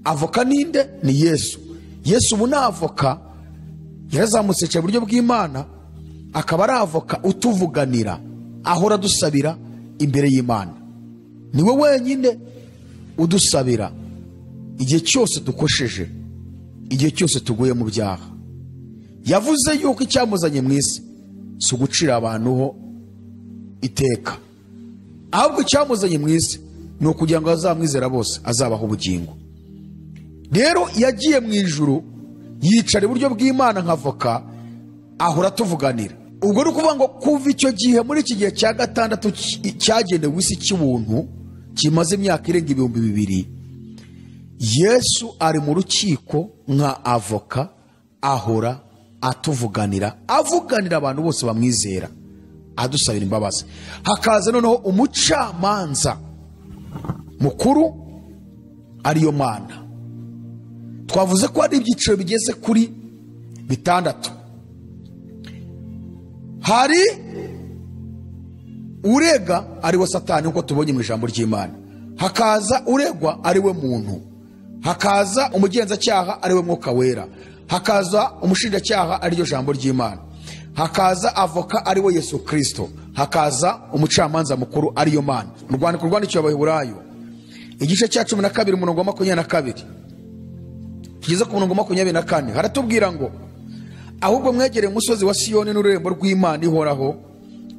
Avoka ninde? Ni Yesu. Yesu ubu ni avoka, yarazamutse yicaye iburyo bw'Imana, akaba ari avoka utuvuganira, ahora adusabira imbere y'Imana. Niwe wenyine udusabira igihe cyose dukosheje, igihe cyose tuguye mu byaha. Yavuze yuko icyamuzanye mu isi si ugucira abantu ho iteka, ahubwo icyamuzanye mu isi ni ukugira ngo azamwizera bose azabaho ubugingo. Rero yagiye mu ijuru yicara iburyo bw'Imana nka avoka, ahora atuvuganira. Ubwo ni ukuvuga ngo kuva icyo gihe, muri iki gihe cya gatandatu cyagenewe isi cy'ubuntu kimaze imyaka irenga 2000, Yesu ari mu rukiko nka avoka, ahora atuvuganira, avuganira abantu bose bamwizera, adusabira imbabazi. Hakaza noneho umucamanza mukuru ariyo Mana. Twavuze ko hari ibyiciro bigeze kuri 6. Hari urega ari we Satani, nkuko tubonye mu ijambo ry'Imana. Hakaza uregwa ari we muntu. Hakaza umugenzacyaha ari we Mwuka Wera. Hakaza umushinjacyaha ari ryo jambo ry'Imana. Hakaza avoka ari we Yesu Kristo. Hakaza umucamanza mukuru ariyo Mana. Mu rwandiko rwandikiwe Abaheburayo igice cya 12 umurongo wa 22 tugeze ku murongo wa 24, haratubwira ngo ahubwo mwegereye umusozi wa Siyoni n'ururembo rw'Imana ihoraho,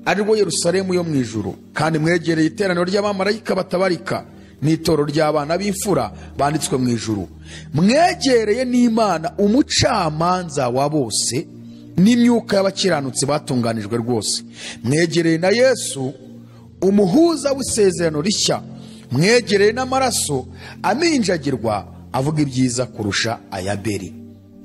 ari rwo Yerusalemu yo mu ijuru, kandi mwegereye iteraniro ry'abamarayika batabarika n'itoro ry'abana b'imfura banditswe mu ijuru, mwegereye n'Imana umucamanza wa bose n'imyuka y'abakiranutsi batunganijwe rwose, mwegereye na Yesu umuhuza w'isezerano rishya, mwegereye n'amaraso aminjagirwa avuga ibyiza kurusha aya Abeli.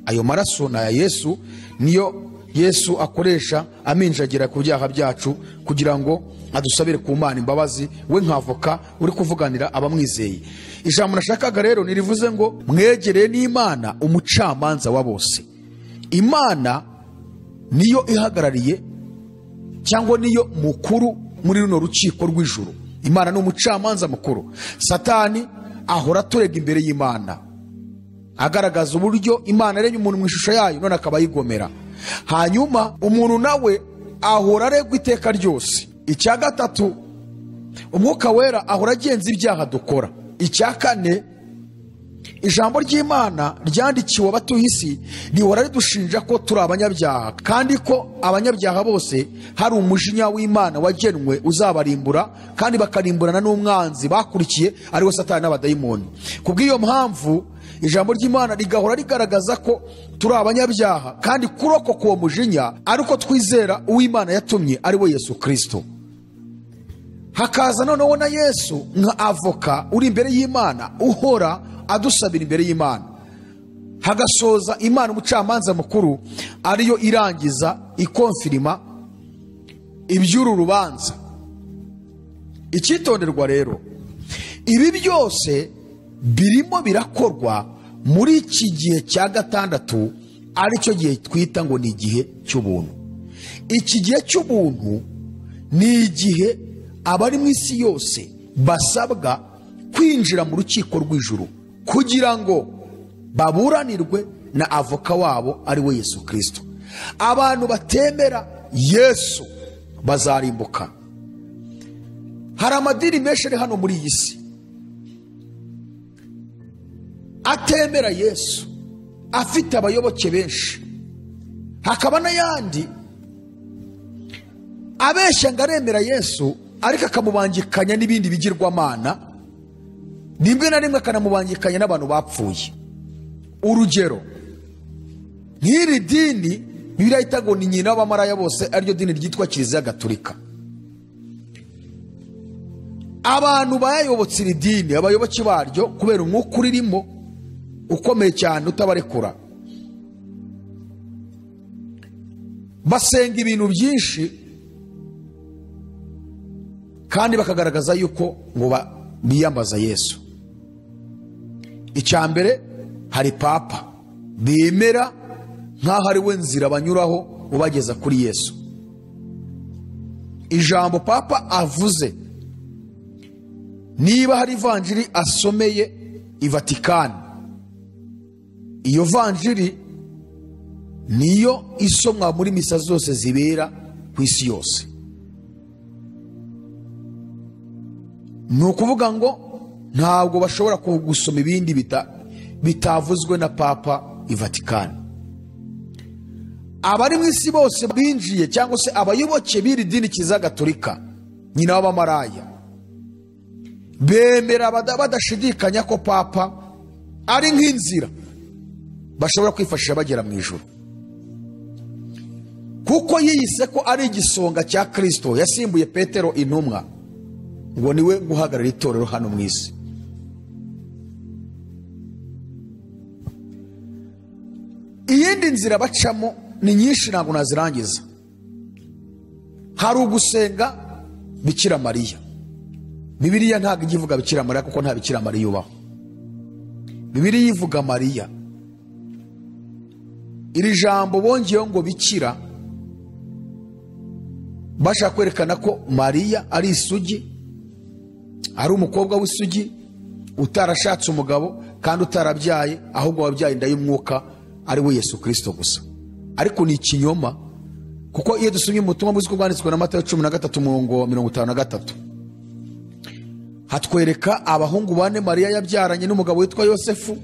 Ayo maraso na ya Yesu niyo Yesu akoresha aminjagira ku byaha byacu kugira ngo adusabire ku Mana imbabazi, we nk'avoka uri kuvuganira abamwizeye. Ijambo nashakaga rero nirivuze ngo mwegereye n'Imana umucamanza wa bose. Imana niyo ihagarariye cyangwa niyo mukuru muri runo rukiko rw'ijuru. Imana ni umucamanza mukuru. Satani ahora aturega imbere y'Imana, agaragaza uburyo Imana yaremye umuntu mu ishusho yayo none akaba ayigomera. Hanyuma umuntu nawe ahora aregwa iteka ryose. Icya gatatu, Umwuka Wera ahora agenza ibyaha dukora. Icya kane, ijambo ry'Imana ryandikiwe abatuye isi rihora ridushinja ko turi abanyabyaha, kandi ko abanyabyaha bose hari umujinya w'Imana wagenwe uzabarimbura, kandi bakarimburana n'umwanzi bakurikiye ari we Satani n'abadayimoni. Kubw'iyo mpamvu ijambo ry'Imana rigahora rigaragaza ko turi abanyabyaha, kandi kurokoka uwo mujinya ari uko twizera uw'Imana yatumye ari we Yesu Kristo. Hakaza noneho na Yesu nka avoka uri imbere y'Imana, uhora adusabira imbere y'Imana. Hagasoza Imana umucamanza mukuru ariyo irangiza ikonfirima iby'uru rubanza. Icyitonderwa rero, ibi byose birimo birakorwa muri iki gihe cya gatandatu, aricyo gihe twita ngo ni igihe cy'ubuntu. Iki gihe cy'ubuntu ni igihe abari mu isi yose basabwa kwinjira mu rukiko rw'ijuru kugira ngo baburanirwe na avoka wabo ari we Yesu Kristo. Abantu batemera Yesu bazarimbuka. Hari amadini menshi ari hano muri iyi si atemera Yesu, afite abayoboke benshi. Hakaba n'ayandi abeshya ngo aremera Yesu, ariko akamubangikanya n'ibindi bigirwamana, rimwe na rimwe akanamubangikanya n'abantu bapfuye. Urugero, nk'iri dini Bibiliya yita ngo ni nyina w'abamaraya bose, ariryo dini ryitwa Kiliziya Gatolika. Abantu bayayobotse iri dini, abayoboke baryo, kubera umwuka uririmo ukomeye cyane utabarekura, basenga ibintu byinshi kandi bakagaragaza yuko ngo biyambaza Yesu. Icya mbere, hari papa bemera nk'aho ari we nzira banyuraho ubageza kuri Yesu. Ijambo papa avuze, niba hari ivanjiri asomeye i Vatikani, iyo vanjiri niyo isomwa muri misa zose zibera ku isi yose. Ni ukuvuga ngo ntabwo bashobora gusoma ibindi bitavuzwe na papa i Vatikani. Abari mu isi bose binjiye, cyangwa se abayoboke b'iri dini Kiliziya Gatolika, nyina w'abamaraya, bemera badashidikanya ko papa ari nk'inzira bashobora kwifashisha bagera mu ijuru, kuko yiyise ko ari igisonga cya Kristo, yasimbuye Petero intumwa ngo niwe guhagarara itorero hano mu isi. Iyindi nzira bacamo ni nyinshi, ntabwo nazirangiza. Hari ugusenga Bikira Mariya. Bibiliya ntabwo ijya ivuga Bikira Mariya kuko nta Bikira Mariya ubaho. Bibiliya ivuga Mariya. Iri jambo bongeyeho ngo bikira, bashaka kwerekana ko Mariya ari isugi, ari umukobwa w'isugi utarashatse umugabo kandi utarabyaye, ahubwo wabyaye inda y'umwuka ari we Yesu Kristo gusa. Ariko ni ikinyoma, kuko iyo dusomye ubutumwa bwiza bwanditswe na Matayo 13 umurongo wa 53, hatwereka abahungu bane Mariya yabyaranye n'umugabo witwa Yosefu,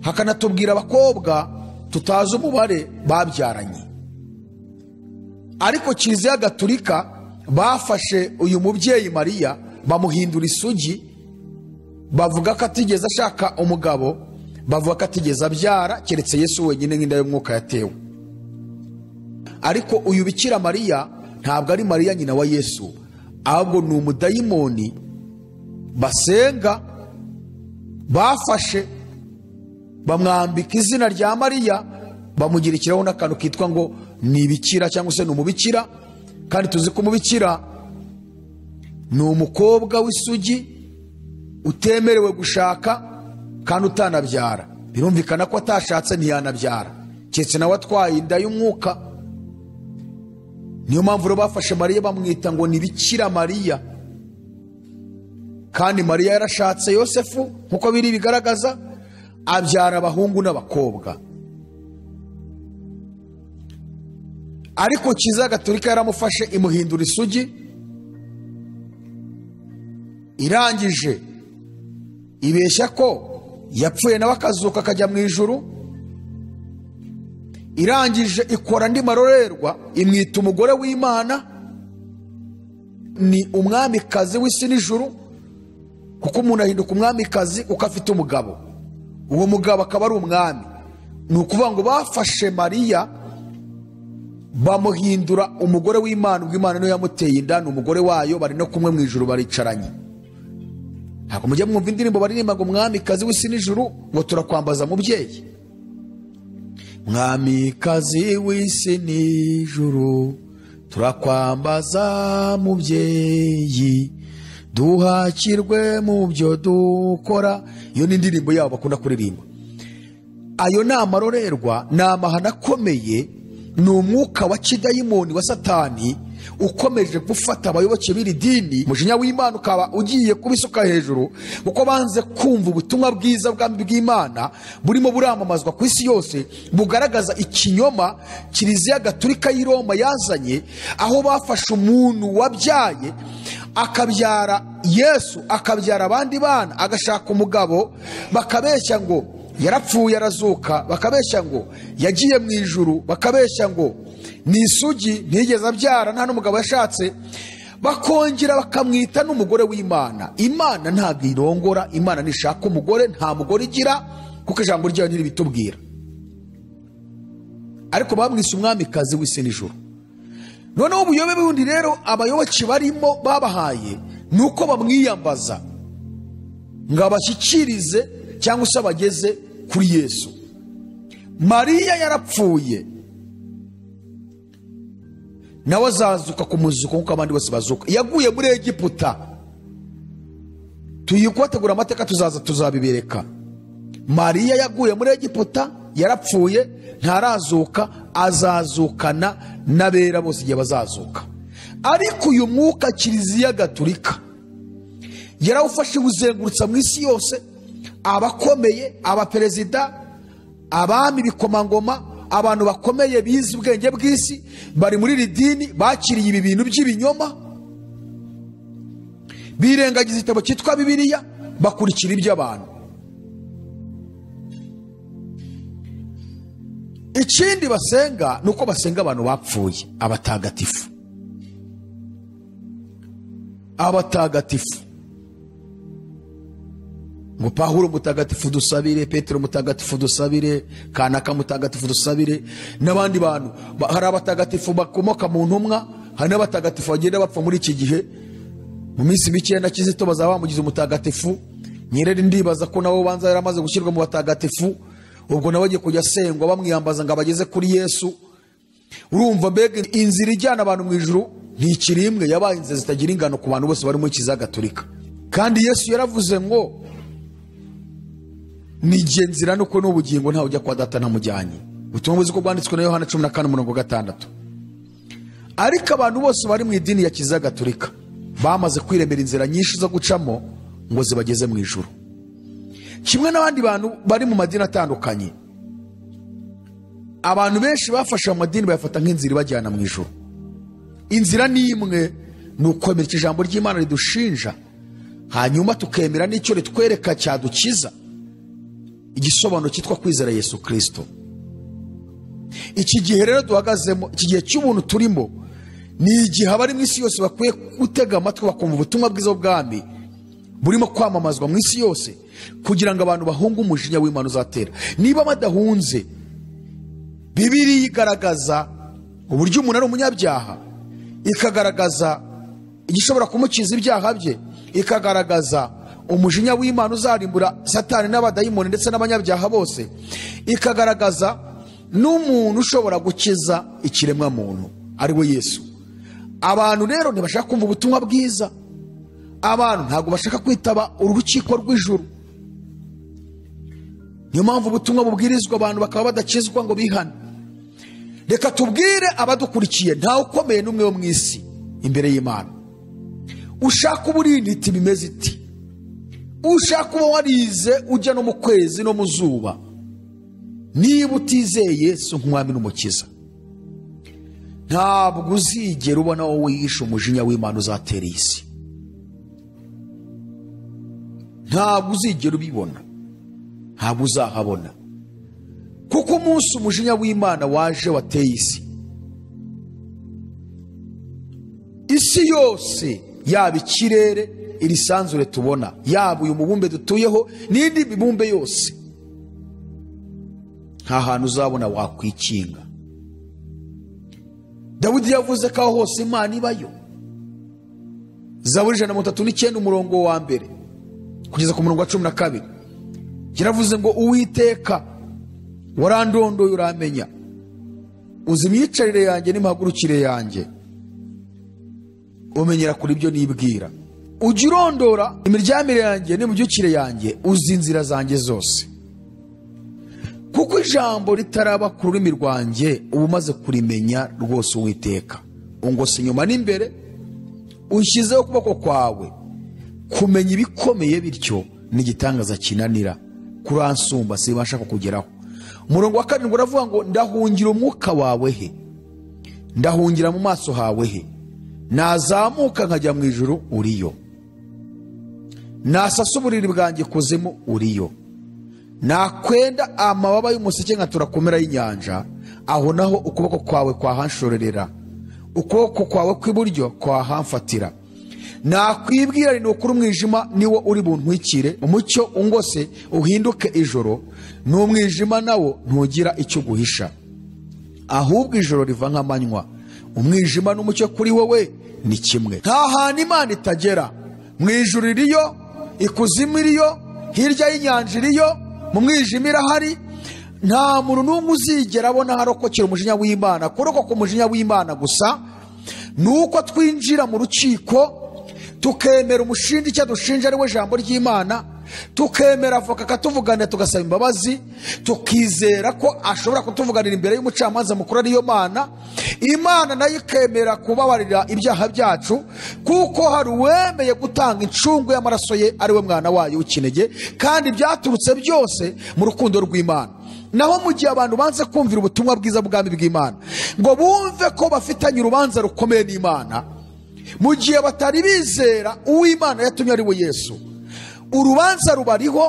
hakanatubwira abakobwa tutazi umubare babyaranye. Ariko Kiliziya Gatolika bafashe uyu mubyeyi Mariya bamuhindura isugi, bavuga ko atigeze ashaka umugabo, bavuga ko atigeze abyara keretse Yesu wenyine nk'inda y'umwuka yatewe. Ariko uyu Bikira Mariya ntabwo ari Mariya nyina wa Yesu, ahubwo ni umudayimoni basenga bafashe bamwambika izina rya Mariya, bamugirikiraho n'akantu kitwa ngo ni ibikira cyangwa se ni umubikira. Kandi tuzi ko umubikira ni umukobwa w'isugi utemerewe gushaka kandi utanabyara. Birumvikana ko atashatse ntiyanabyara, keretse nawe atwaye inda y'umwuka. Niyo mpamvu rero bafashe Mariya bamwita ngo ni Bikira Mariya. Kandi Mariya yarashatse Yosefu nkuko biri bigaragaza, abyara abahungu n'abakobwa. Ariko Kiliziya Gatolika yaramufashe imuhindura isugi, irangije ibeshya ko yapfuye nawe akazuka akajya mu ijuru, irangije ikora andi marorerwa imwita umugore w'Imana, ni umwamikazi w'isi n'ijuru, kuko umuntu ahinduka umwamikazi uko afite umugabo, uwo mugabo akaba ari umwami. Ni ukuvuga ngo bafashe Mariya bamuhindura umugore w'Imana, ubwo Imana niyo yamuteye inda, ni umugore wayo, bari no kumwe mu ijuru baricaranye. Ntabwo mujya mwumva indirimbo baririmba ngo mwamikazi w'isi n'ijuru, ngo turakwambaza mubyeyi. Mwamikazi w'isi n'ijuru, turakwambaza mubyeyi, duhakirwe mu byo dukora. Iyo ni indirimbo yabo bakunda kuririmba. Ayo ni amarorerwa, ni amahano akomeye, ni umwuka wa kidayimoni wa Satani ukomeje gufata abayoboke b'iri dini. Umujinya w'Imana ukaba ugiye kubisuka hejuru, kuko banze kumva ubutumwa bwiza bw'Imana burimo buramamazwa ku isi yose, bugaragaza ikinyoma Kiliziya Gatolika y'i Roma yazanye, aho bafashe umuntu wabyaye akabyara Yesu, akabyara abandi bana, agashaka umugabo, bakabeshya ngo yarapfuye arazuka, bakabeshya ngo yagiye mu ijuru, bakabeshya ngo ni isugi ntiyigeze abyara nta n'umugabo yashatse, bakongera bakamwita n'umugore w'Imana. Imana ntabwo irongora, Imana ntishaka umugore, nta mugore igira, kuko ijambo ryayo ntiribitubwira. Ariko bamwise umwamikazi w'isi n'ijuru. Noneho ubuyobe bundi rero abayoboke barimo babahaye ni uko bamwiyambaza ngo abashyikirize cyangwa se abageze kuri Yesu. Mariya yarapfuye, nawe azazuka ku muzuko nk'uko abandi bose bazuka. Yaguye muri Egiputa, tugiye kubategura amateka, tuzaza tuzabibereka. Mariya yaguye muri Egiputa, yarapfuye ntarazuka, azazukana n'abera bose igihe bazazuka. Ariko uyu mwuka Kiliziya Gatolika yarawufashe uzengurutsa mu isi yose, abakomeye, abaperezida, abami, bikomangoma, abantu bakomeye bize ubwenge bw'isi bari muri iri dini, bakiriye ibi bintu by'ibinyoma, birengagiza igitabo cyitwa Bibiliya, bakurikira iby'abantu. Ikindi basenga ni uko basenga abantu bapfuye, abatagatifu. Abatagatifu ngo Pawulo mutagatifu dusabire, Petero mutagatifu dusabire, Kanaka mutagatifu dusabire, n'abandi bantu. Hari abatagatifu bakomoka mu ntumwa, hari n'abatagatifu bagenda bapfa muri iki gihe. Mu minsi mike na Kizito bazaba bamugize umutagatifu. Nyerere ndibaza ko nabo banza yaramaze gushyirwa mu batagatifu, ubwo nawe agiye kujya asengwa bamwiyambaza ngo abageze kuri Yesu. Urumva mbega inzira ijyana abantu mu ijuru ntikiri imwe, yabaye inzira zitagira ingano ku bantu bose bari muri Kiliziya Gatolika. Kandi Yesu yaravuze ngo ni jye nzira nuko n'ubugingo, ntawe ujya kwa data ntamujyanye. Ubutumwa bwiza uko bwanditswe na Yohana 14:6. Ariko abantu bose bari mu idini ya Kiliziya Gatolika bamaze kwiremera inzira nyinshi zo gucamo ngo zibageze mu ijuru, kimwe n'abandi bantu bari mu madini atandukanye. Abantu benshi bafashe amadini bayafata nk'inzira ibajyana mu ijuru. Inzira ni imwe, ni ukwemera ijambo ry'Imana ridushinja, hanyuma tukemera n'icyo ritwereka cyadukiza, igisobanuro cyitwa kwizera Yesu Kristo. Iki gihe rero duhagazemo, iki gihe cy'ubuntu turimo, ni igihe abari mu isi yose bakwiye gutega amatwi bakumva ubutumwa bwiza bw'ubwami burimo kwamamazwa mu isi yose, kugira ngo abantu bahunge umujinya w'Imana uzatera. Niba badahunze, Bibiliya igaragaza uburyo umuntu ari umunyabyaha, ikagaragaza igishobora kumukiza ibyaha bye, ikagaragaza umujinya w'Imana uzarimbura Satani n'abadayimoni ndetse n'abanyabyaha bose, ikagaragaza n'umuntu ushobora gukiza ikiremwa muntu ari we Yesu. Abantu rero ntibashaka kumva ubutumwa bwiza, abantu ntabwo bashaka kwitaba urukiko rw'ijuru. Niyo mpamvu ubutumwa bubwirizwa abantu bakaba badakizwa ngo bihane. Reka tubwire abadukurikiye, ntawe ukomeye n'umwe wo mu isi imbere y'Imana. Ushaka uburinditi bimeze iti, Ushaka kuba warize ujya no mu kwezi no mu zuba, niba utizeye Yesu nk'umwami n'umukiza, ntabwo uzigera ubona wowe wihisha umujinya w'Imana uzatera iyi si. Ntabwo uzigera ubibona, ntabwo uzahabona, kuko umunsi umujinya w'Imana waje wateye isi, isi yose, yaba ikirere iri sanzure tubona, yaba uyu mubumbe dutuyeho n'indi mibumbe yose, nta hantu uzabona wakwikinga. Dawidi yavuze ko aho hose Imana ibayo. Zaburi 139 umurongo wa 1 kugeza ku murongo wa 12 yaravuze ngo Uwiteka warandondoye uramenya, uzi imyicarire yanjye n'imihagurukire yanjye, umenyera kuri ibyo nibwira. Ujya urondora imiryamire yanjye n'imibyukire yanjye, uzi inzira zanjye zose. Kuko ijambo ritaraba ku rurimi rwanjye, uba umaze kurimenya rwose Uwiteka. Ungose inyuma n'imbere, unshyizeho ukuboko kwawe. Kumenya ibikomeye bityo ni igitangaza kinanira, kuransumba sibasha kukugeraho. Umurongo wa 7 uravuga ngo ndahungira umwuka wawe he, ndahungira mu maso hawe he, nazamuka nkajya mu ijuru uriyo, nasasa uburiri bwanjye kuzimu uriyo, nakwenda amababa y'umuseke nkatura ku mpera y'inyanja, aho naho ukuboko kwawe kwahanshorerera, ukuboko kwawe kw'iburyo kwahamfatira. Nakwibwira ni ukuri umwijima niwo uri buntwikire, umucyo ungose uhinduke ijoro, n'umwijima nawo ntugira icyo guhisha. Ahubwo ijoro riva nk'amanywa, umwijima n'umucyo kuri wowe ni kimwe. Nta hantu Imana itagera, mu ijuru iriyo, ikuzimu iriyo, hirya y'inyanja iriyo, mu mwijima irahari. Nta muntu n'umwe uzigera abona harokokera umujinya w'Imana. Kurokoka umujinya w'Imana gusa ni uko twinjira mu rukiko tukemera umushinja icyo dushinja ari we jambo ry'Imana, tukemera avoka akatuvuganira, tugasaba imbabazi, tukizera ko ashobora kutuvuganira imbere y'umucamanza mukuru ariyo Mana. Imana nayo ikemera kubabarira ibyaha byacu, kuko hari uwemeye gutanga incungu y'amaraso ye ari we mwana wayo w'ikinege, kandi byaturutse byose mu rukundo rw'Imana. Naho mu gihe abantu banze kumvira ubutumwa bwiza bw'ubwami bw'Imana, ngo bumve ko bafitanye urubanza rukomeye n'Imana, mu gihe batari bizera uw'Imana yatumye ari we Yesu, urubanza rubariho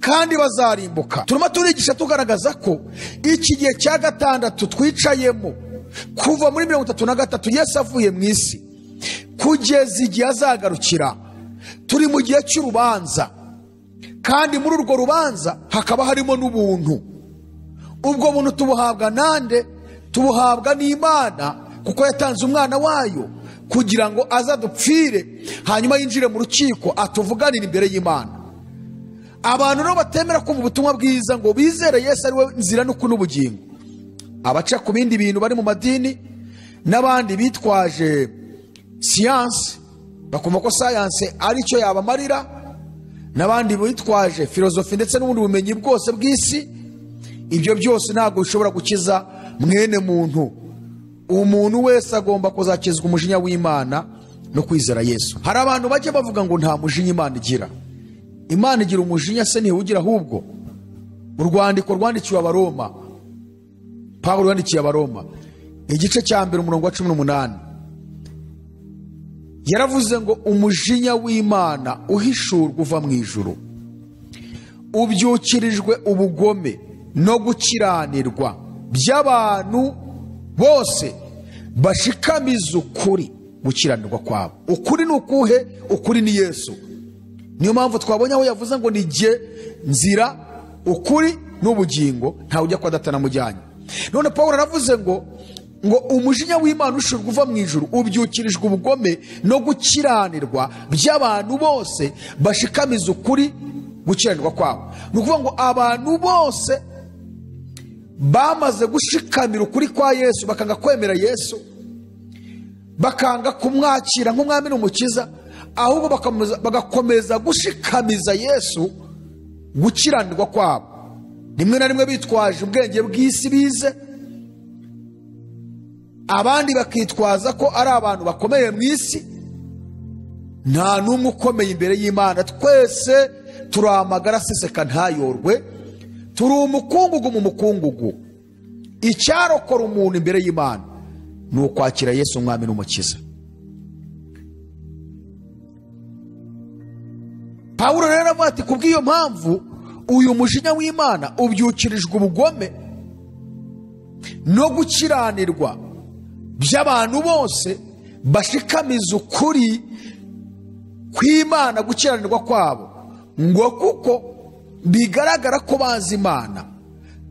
kandi bazarimbuka. Turimo turigisha tugaragaza ko iki gihe cya gatandatu twicayemo, kuva muri 33 Yesu avuye mu isi kugeza igihe azagarukira, turi mu gihe cy'urubanza, kandi muri urwo rubanza hakaba harimo n'ubuntu. Ubwo buntu tubuhabwa nande? Tubuhabwa n'Imana, kuko yatanze umwana wayo kugira ngo azadupfire, hanyuma yinjire mu rukiko atuvuganire imbere y'Imana. Abantu rero batemera kumva ubutumwa bwiza ngo bizere Yesu ari we nzira n'ukuri n'ubugingo, abaca ku bindi bintu bari mu madini n'abandi bitwaje siyansi bakumva ko sayansi ari cyo yabamarira, n'abandi bitwaje filozofi ndetse n'ubundi bumenyi bwose bw'isi, ibyo byose ntabwo bishobora gukiza mwene muntu. Umuntu wese agomba kuzakizwa umujinya w'Imana no kwizera Yesu. Hari abantu bajya bavuga ngo nta mujinya Imana igira. Imana igira umujinya se ntiwugira? Ahubwo urwandiko rwandikiwe Abaroma, Pawulo yandikiye Abaroma igice cya 1 umurongo wa 18, yaravuze ngo umujinya w'Imana uhishurwa uva mu ijuru, ubyukirijwe ubugome no gukiranirwa by'abantu bose bashikamiza ukuri gukiranirwa kwabo. Ukuri ni ukuhe? Ukuri ni Yesu. Niyo mpamvu twabonye aho yavuze ngo ni jye nzira, ukuri n'ubugingo, ntawe ujya kwa Data namujyanye. None Pawulo aravuze ngo umujinya w'Imana ushurwa uva mu ijuru ubyukirijwe ubugome no gukiranirwa by'abantu bose bashikamiza ukuri gukiranirwa kwabo. Ni ukuvuga ngo abantu bose bamaze gushikamira ukuri kwa Yesu, bakanga kwemera Yesu, bakanga kumwakira nk'umwami n'umukiza, ahubwo bagakomeza gushikamiza Yesu gukiranirwa kwabo, rimwe na rimwe bitwaje ubwenge bw'isi bize, abandi bakitwaza ko ari abantu bakomeye mu isi. Nta n'umwe ukomeye imbere y'Imana, twese turi amagara aseseka ntayorwe, turi umukungugu mu mukungugu. Icyarokora umuntu imbere y'Imana ni ukwakira Yesu umwami n'umukiza. Pawulo rero aravuga ati kubw'iyo mpamvu uyu mujinya w'Imana ubyukirijwe ubugome no gukiranirwa by'abantu bose bashikamiza ukuri kw'Imana gukiranirwa kwabo, ngo kuko bigaragara ko bazi Imana,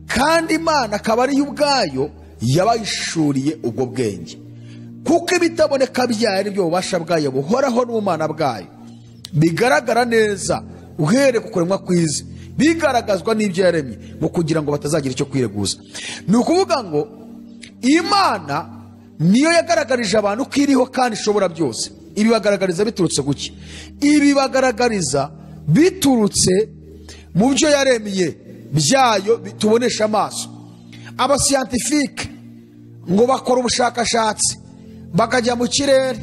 kandi Imana akaba ariyo ubwayo yabayishuriye ubwo bwenge, kuko ibitaboneka byayo ari byo bubasha bwayo buhoraho n'ubumana bwayo bigaragara neza uhereye ku kuremwa kw'isi, bigaragazwa n'ibyo yaremye, mu kugira ngo batazagira icyo kwireguza. Ni ukuvuga ngo Imana niyo yagaragarije abantu ko iriho kandi ishobora byose. Ibibagaragariza biturutse guki? Ibibagaragariza biturutse mu byo yaremye byayo tubonesha amaso. Abasiyantifike ngo bakora ubushakashatsi, bakajya mu kirere,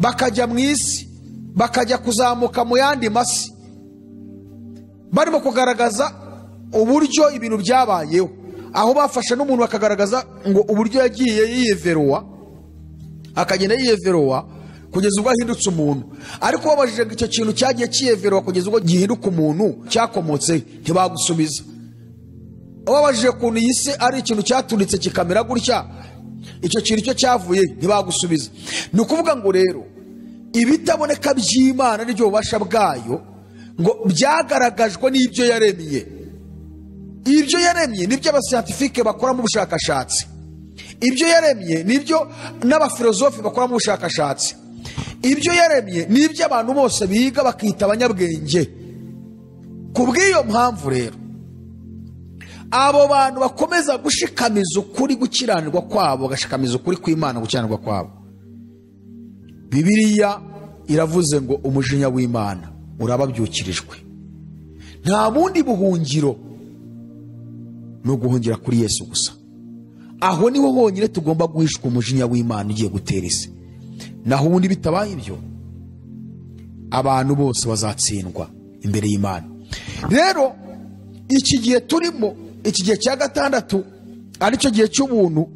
bakajya mu isi, bakajya kuzamuka mu yandi masi, barimo kugaragaza uburyo ibintu byabayeho. Aho bafashe n'umuntu bakagaragaza ngo uburyo yagiye yiyeveruwa, akagenda yiyeveruwa kugeza ubwo ahindutse umuntu. Ariko babajije ngo icyo kintu cyagiye kiyeveruwa kugeza ubwo gihinduka umuntu cyakomotse, ntibagusubiza. Babajije ukuntu iyi si ari ikintu cyaturitse kikamera gutya, icyo kintu cyo cyavuye, ntibagusubiza. Ni ukuvuga ngo rero ibitaboneka by'Imana n'ibyo bubasha bwayo ngo byagaragajwe n'ibyo yaremye. Ibyo yaremye nibyo abasiyantifike bakoramo ubushakashatsi, ibyo yaremye nibyo n'abafilozofi bakoramo ubushakashatsi, ibyo yaremye nibyo abantu bose biga bakita abanyabwenge. Kubw'iyo mpamvu rero abo bantu bakomeza gushikamiza ukuri gukiranirwa kwabo, bagashikamiza ukuri kw'Imana gukiranirwa kwabo. Bibiliya iravuze ngo umujinya w'Imana urababyukirijwe. Nta bundi buhungiro, no guhungira kuri Yesu gusa. Aho niho honyine tugomba guhishwa umujinya w'Imana ugiye gutera isi. Naho ubundi bitabaye ibyo, abantu bose bazatsindwa imbere y'Imana. Rero iki gihe turimo, iki gihe cya gatandatu aricyo gihe cy'ubuntu,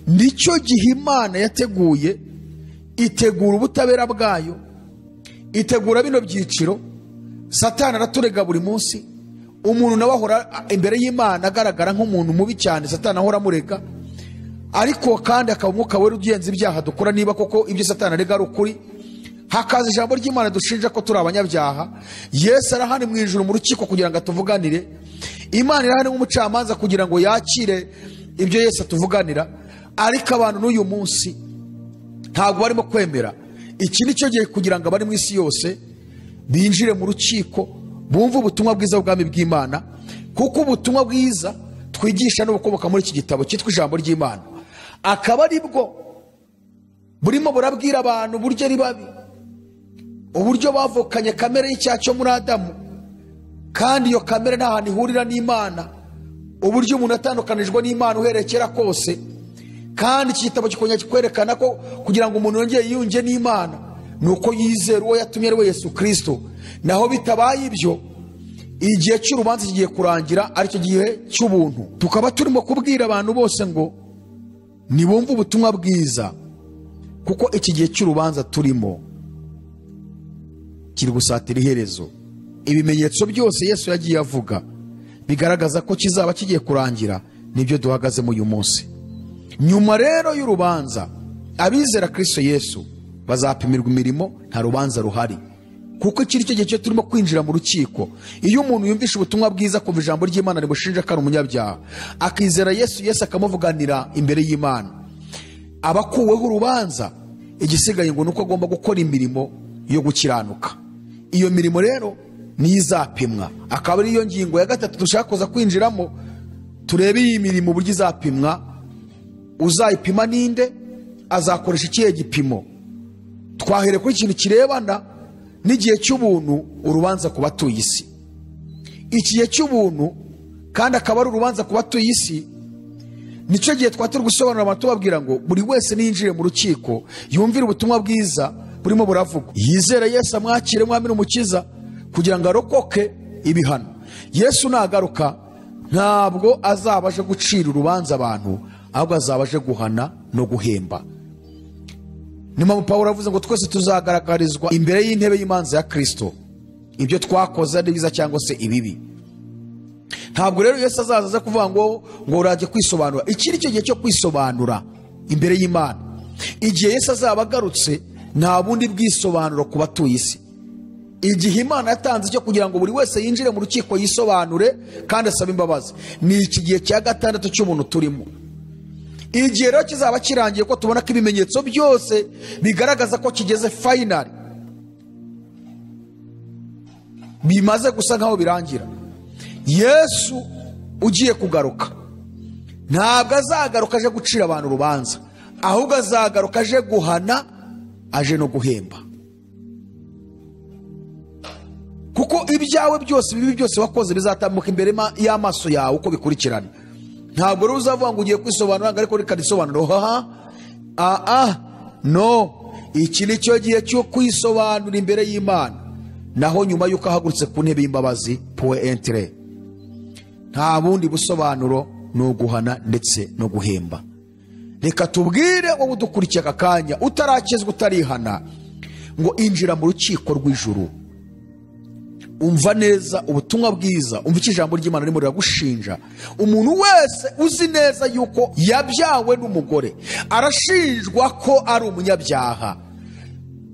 nicyo gihe Imana yateguye, itegura ubutabera bwayo, itegura bino byiciro. Satani araturega buri munsi. Umuntu nawe ahora imbere y'Imana agaragara nk'umuntu mubi cyane, Satani ahora amurega, ariko kandi akaba umwuka wera ugenza ibyaha dukora niba koko ibyo Satani arega ari ukuri. Hakaza ijambo ry'Imana dushinja ko turi abanyabyaha. Yesu arahani mu ijuru mu rukiko kugira ngo atuvuganire. Imana irahani nk'umucamanza kugira ngo yakire ibyo Yesu atuvuganira. Ariko abantu n'uyu munsi ntabwo barimo kwemera. Iki nicyo gihe kugira ngo abari mu isi yose binjire mu rukiko, bumve ubutumwa bwiza bw'ubwami bw'Imana, kuko ubutumwa bwiza twigisha n'ubukomoka muri iki gitabo cyitwa ijambo ry'Imana, akaba ari bwo burimo burabwira abantu uburyo ari babi, uburyo bavukanye kamere y'icyaha cyo muri Adamu, kandi iyo kamere nta hantu ihurira n'Imana, uburyo umuntu atandukanijwe n'Imana uhereye kera kose. Kandi iki gitabo kikongera kikwerekana ko kugira ngo umuntu yongere yiyunge n'Imana ni uko yizera uwo yatumye ari we Yesu Kristo. Naho bitabaye ibyo, igihe cy'urubanza kigiye kurangira, aricyo gihe cy'ubuntu. Tukaba turimo kubwira abantu bose ngo nibumve ubutumwa bwiza, kuko iki gihe cy'urubanza turimo kiri gusatira iherezo. Ibimenyetso byose Yesu yagiye avuga bigaragaza ko kizaba kigiye kurangira, nibyo duhagazemo uyu munsi. Nyuma rero y'urubanza, abizera Kristo Yesu bazapimirwa imirimo, nta rubanza ruhari, kuko iki nicyo gihe cyo turimo kwinjira mu rukiko. Iyo umuntu yumvisha ubutumwa bwiza, kumva ijambo ry'Imana rimushinja ko ari umunyabyaha, akizera Yesu, Yesu akamuvuganira imbere y'Imana, aba akuweho urubanza. Igisigaye ngo nuko agomba gukora imirimo yo gukiranuka. Iyo mirimo rero niyo izapimwa, akaba ariyo ngingo ya gatatu dushaka kuza kwinjiramo, turebe iyi mirimo uburyo izapimwa. Uzayipima ninde? Azakoresha ikihe gipimo? Twahere kuri ikintu kirebana n'igihe cy'ubuntu, urubanza ku batuye isi. Iki gihe cy'ubuntu kandi akaba ari urubanza ku batuye isi, nicyo gihe twaturi gusobanura abantu tubabwira ngo buri wese niyinjire mu rukiko yumvire ubutumwa bwiza burimo buravugwa, yizere Yesu amwakire mwami n'umukiza kugira ngo arokoke Ibihano. Yesu nagaruka ntabwo azaba aje gucira urubanza abantu, ahubwo azaba aje guhana no guhemba. Ni mpamvu Pawulo avuze ngo twese tuzagaragarizwa imbere y'intebe y'imanza ya Kristo ibyo twakoze ari byiza cyangwa se ibibi. Ntabwo rero Yesu azaza aza kuvuga ngo urajye kwisobanura. Iki ni cyo gihe cyo kwisobanura imbere y'Imana. Igihe Yesu azaba agarutse nta bundi bwisobanuro ku batuye isi. Igihe Imana yatanze cyo kugira ngo buri wese yinjire mu rukiko yisobanure kandi asabe imbabazi, ni iki gihe cya gatandatu cy'ubuntu turimo. Igihe rero kizaba kirangiye, ko tubona ko ibimenyetso byose bigaragaza ko kigeze final, bimaze gusa nkaho birangira. Yesu ugiye kugaruka ntabwo azagaruka aje gucira abantu urubanza, ahubwo azagaruka aje guhana, aje no guhemba. Kuko ibyawe byose bibi byose wakoze bizatambuka imbere y'amaso yawe uko bikurikirana. Ntabwo rero uzavuga ngo ugiye kwisobanura, ariko reka nisobanure. No, iki ni cyo gihe cyo kwisobanura imbere y'Imana. Naho nyuma y'uko ahagurutse ku ntebe y'imbabazi, point entre, nta bundi busobanuro, ni uguhana ndetse no guhemba. Reka tubwire wowe udukurikiye aka kanya utarakizwa, utarihana, ngo injira mu rukiko rw'ijuru. Umva neza ubutumwa bwiza, umva icyo ijambo ry'Imana ririmo riragushinja. Umuntu wese uzi neza yuko yabyawe n'umugore arashinjwa ko ari umunyabyaha,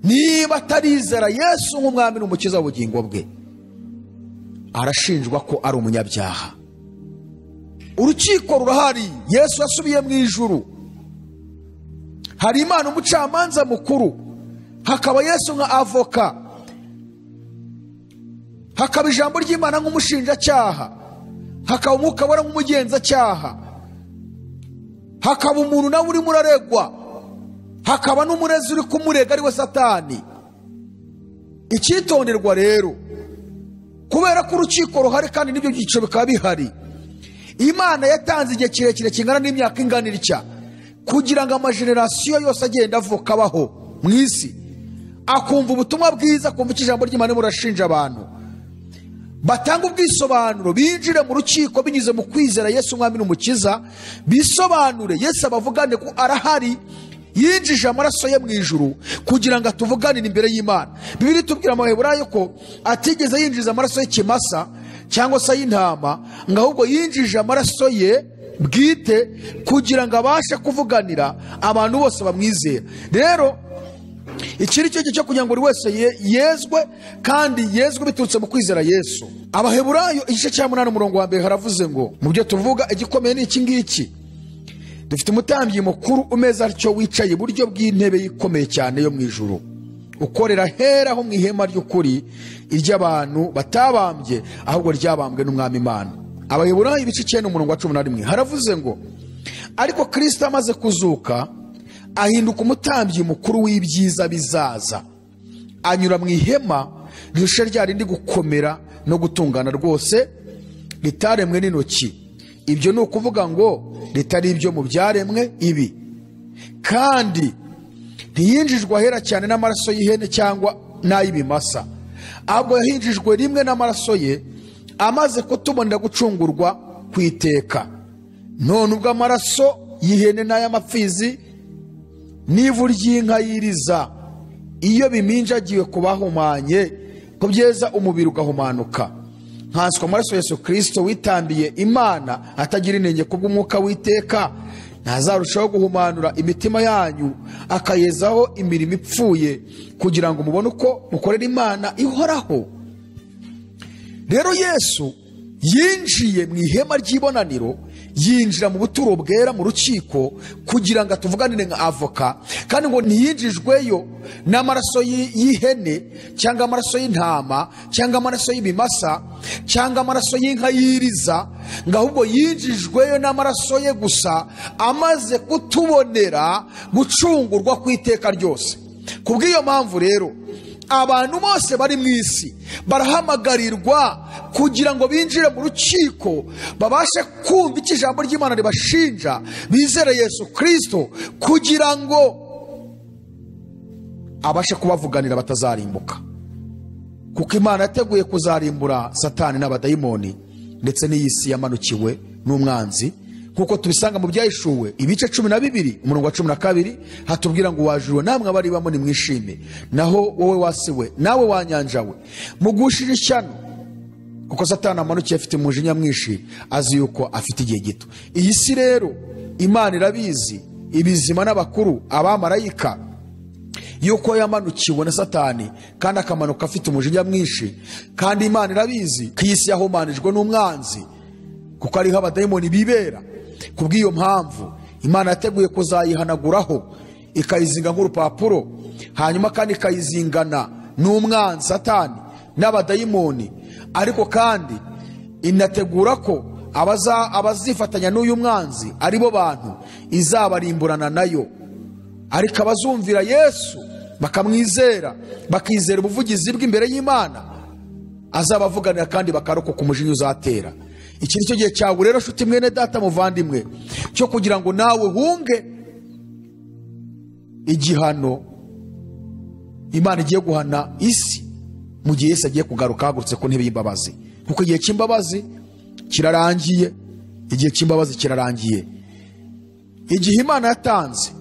niba atarizera Yesu nk'umwami n'umukiza w'ubugingo bwe, arashinjwa ko ari umunyabyaha. Urukiko rurahari, Yesu yasubiye mu ijuru, hari Imana umucamanza mukuru, hakaba Yesu nka avoka, hakaba ijambo ry'Imana nk'umushinjacyaha, hakaba umwuka wera nk'umugenzacyaha, hakaba umuntu nawe urimo uraregwa, hakaba n'umurezi uri kumurega ari we Satani. Icyitonderwa rero, kubera ko urukiko ruhari kandi n'ibyo byiciro bikaba bihari, Imana yatanze igihe kirekire kingana n'imyaka ingana itya kugira ngo amagenerasiyo yose agenda avuka abaho mu isi akumva ubutumwa bwiza, akumva icyo ijambo ry'Imana rirashinja abantu, batanga ubwisobanuro, binjire mu rukiko binyuze mu kwizera Yesu umwami n'umukiza, bisobanure. Yesu abavugane ko arahari, yinjije amaraso ye mu ijuru kugira ngo atuvuganire imbere y'Imana. Bibiliya itubwira mu Baheburayo ko atigeze yinjiza amaraso y'ikimasa cyangwa se y'intama, ngo ahubwo yinjije amaraso ye bwite kugira ngo abashe kuvuganira abantu bose bamwizera. Rero iki ni cyo gihe cyo kugira ngo buri wese yezwe, kandi yezwe biturutse mu kwizera Yesu. Abaheburayo igice cya 8 umurongo wa mbere haravuze ngo mu byo tuvuga igikomeye ni iki ngiki: dufite umutambyi mukuru umeze atyo, wicaye iburyo bw'intebe ikomeye cyane yo mu ijuru, ukorera hera ho mu ihema ry'ukuri, iry'abantu batabambye ahubwo ryabambwe n'umwami Imana. Abaheburayo ibice 9 umurongo wa 11 haravuze ngo ariko Kristo amaze kuzuka ahinduka umutambyi mukuru w'ibyiza bizaza, anyura mu ihema rirusha rya rindi gukomera no gutungana rwose, ritaremwe n'intoki. Ibyo ni ukuvuga ngo ritari ibyo mu byaremwe ibi. Kandi ntiyinjijwe ahera cyane n'amaraso y'ihene cyangwa n'ay'ibimasa, ahubwo yahinjijwe rimwe n'amaraso ye, amaze kutubonera gucungurwa ku iteka. None ubwo amaraso y'ihene n'ay'amapfizi n'ivu ry'inka yiriza, iyo biminjagiwe ku bahumanye, ko byeza umubiri ugahumanuka, nkanswe amaraso Yesu Kristo witambiye Imana atagira inenge kubw'umwuka w'iteka, ntazarushaho guhumanura imitima yanyu akayezaho imirimo ipfuye, kugira ngo mubone uko mukorera Imana ihoraho. Rero Yesu yinjiye mu ihema ry'ibonaniro, yinjira mu buturo bwera mu rukiko kugira ngo atuvuganire nka avoka, kandi ngo ntiyinjijweyo n'amaraso y'ihene cyangwa amaraso y'intama cyangwa amaraso y'ibimasa cyangwa amaraso y'inka yiriza, ngo ahubwo yinjijweyo n'amaraso ye gusa, amaze kutubonera gucungurwa ku iteka ryose. Kubw'iyo mpamvu rero abantu bose bari mu isi barahamagarirwa kugira ngo binjire mu rukiko, babashe kumva icyo ijambo ry'Imana ribashinja, bizere Yesu Kristo kugira ngo abashe kubavuganira batazarimbuka. Kuko Imana yateguye kuzarimbura Satani n'abadayimoni ndetse n'iyi si yamanukiwe n'umwanzi, kuko tubisanga mu Byahishuwe ibice 12 umurongo wa 12, hatubwira ngo wajuriwe namwe abaribamo nimwishime, naho wowe wasiwe nawe wanyanjawe mugushije ishyano, kuko Satani amanukiye afite umujinya mwinshi, azi yuko afite igihe gito. Iyi si rero Imana irabizi, ibizima n'abakuru, abamarayika, yuko yamanukiwe na Satani kandi akamanuka afite umujinya mwinshi. Kandi Imana irabizi ko iyi si yahumanijwe n'umwanzi, kuko ariho abadayimoni bibera. Kubw'iyo mpamvu Imana yateguye kuzayihanaguraho, ikayizinga nk'urupapuro, hanyuma kandi ikayizingana n'umwanzi Satani n'abadayimoni. Ariko kandi inategura ko abazifatanya n'uyu mwanzi aribo bantu izabarimburana nayo. Ariko abazumvira Yesu bakamwizera, bakizera ubuvugizi bw'imbere y'Imana, azabavuganira kandi bakarokoka umujinya uzatera. Iki nicyo gihe cyawe rero nshuti mwene data muvandimwe, cyo kugira ngo nawe hunge igihano Imana igiye guhana isi mu gihe Yesu agiye kugaruka ahagurutse ku ntebe y'imbabazi. Kuko igihe cy'imbabazi kirarangiye, igihe cy'imbabazi kirarangiye. Igihe Imana yatanze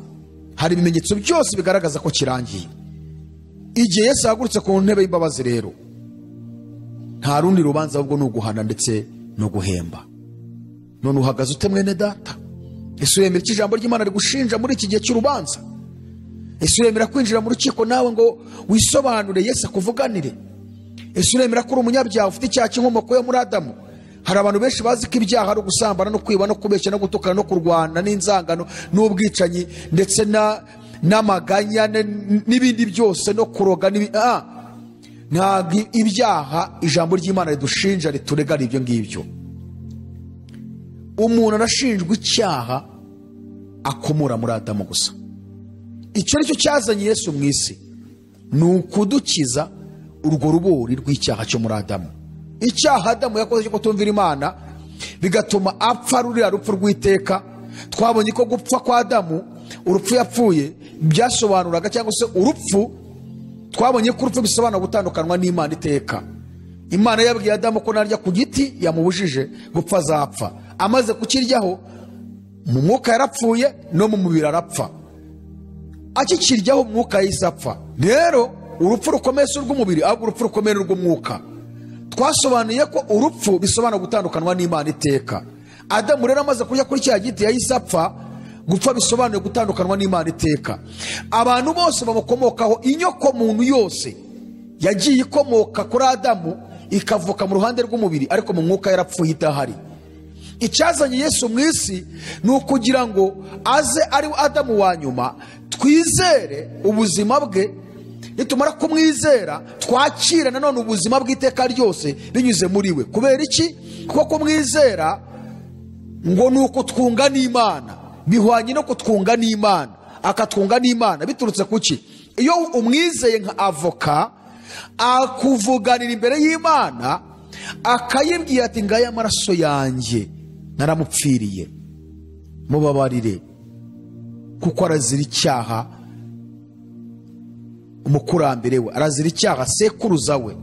hari ibimenyetso byose bigaragaza ko kirangiye. Igihe Yesu ahagurutse ku ntebe y'imbabazi rero, nta rundi rubanza ahubwo ni uguhana ndetse no guhemba. None uhagaze ute mwene data? Ese uremera iki ijambo ry'Imana rigushinja muri iki gihe cy'urubanza? Ese uremera kwinjira mu rukiko nawe ngo wisobanure Yesu akuvuganire? Ese uremera ko uri umunyabyaha ufite icyaha cy'inkomoko yo muri Adamu? Hari abantu benshi bazi ko ibyaha ari ugusambana no kwiba no kubeshya no gutukana no kurwana n'inzangano n'ubwicanyi ndetse n'amaganya n'ibindi byose no kuroga. Ntabwo ibyaha ijambo ry'Imana ridushinja riturega ari ibyo ngibyo. Umuntu arashinjwa icyaha akomora muri Adamu gusa. Icyo nicyo cyazanye Yesu mu isi, ni ukudukiza urwo rubori rw'icyaha cyo muri Adamu. Icyaha Adamu yakoze cyo kutumvira Imana bigatuma apfa ruriya rupfu rw'iteka. Twabonye ko gupfa kwa Adamu, urupfu yapfuye byasobanuraga, cyangwa se urupfu twabonye ko urupfu bisobanura gutandukanwa n'Imana iteka. Imana yabwiye Adamu ko narya ku giti yamubujije gupfa azapfa. Amaze kukiryaho mu mwuka yarapfuye no mu mubiri arapfa. Akikiryaho umwuka yahise apfa. Rero urupfu rukomeye si urw'umubiri, ahubwo urupfu rukomeye ni urw'umwuka. Twasobanuye ko urupfu bisobanura gutandukanwa n'Imana iteka. Adamu rero amaze kurya kuri cya giti yahise apfa. Gupfa bisobanuye gutandukanwa n'Imana iteka. Abantu bose bamukomokaho, inyoko muntu yose yagiye ikomoka kuri Adamu ikavuka mu ruhande rw'umubiri, ariko mu mwuka yarapfuye idahari. Icyazanye Yesu mu isi ni ukugira ngo aze ari Adamu wa nyuma, twizere ubuzima bwe. Nitumara kumwizera twakira nanone ubuzima bw'iteka ryose binyuze muri we. Kubera iki? Kuko kumwizera ngo ni uko twunga n'Imana, bihwanye no kutwunga n'Imana, akatwunga n'Imana biturutse kuki? Iyo umwizeye nka avoka akuvuganira imbere y'Imana, akayibwira ati ngaya amaraso yanjye naramupfiriye, mubabarire, kuko arazira icyaha umukurambere we, arazira icyaha sekuruza we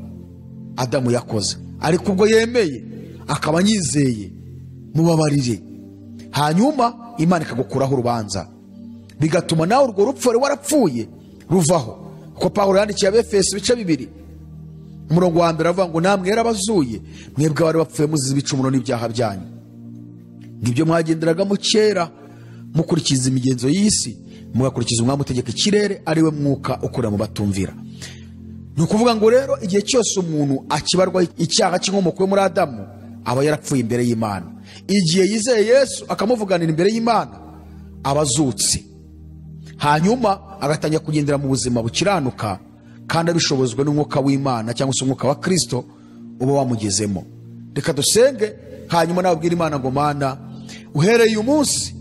Adamu yakoze, ariko ubwo yemeye akaba anyizeye, mubabarire. Hanyuma Imana ikagukuraho urubanza, bigatuma nawe urwo rupfu wari warapfuye ruvaho. Kuko Pawulo yandikiye Abefeso ibice 2 umurongo wa 1 avuga ngo namwe yarabazuye mwebwe abari bapfuye muzize ibicumuro n'ibyaha byanyu, ngibyo mwagenderagamo kera mukurikiza imigenzo y'isi, mugakurikiza umwami utegeka ikirere, ari we mwuka ukorera mu batumvira. Ni ukuvuga ngo rero igihe cyose umuntu akibarwa icyaha cy'inkomoko yo muri Adamu, aba yarapfuye imbere y'Imana. Igihe yizeye Yesu akamuvuganira imbere y'Imana, aba azutse, hanyuma agatangira kugendera mu buzima bukiranuka, kandi abishobozwa n'umwuka w'Imana cyangwa se umwuka wa Kristo uba wamugezemo. Reka dusenge, hanyuma nawe ubwire Imana ngo Mana, uhereye uyu munsi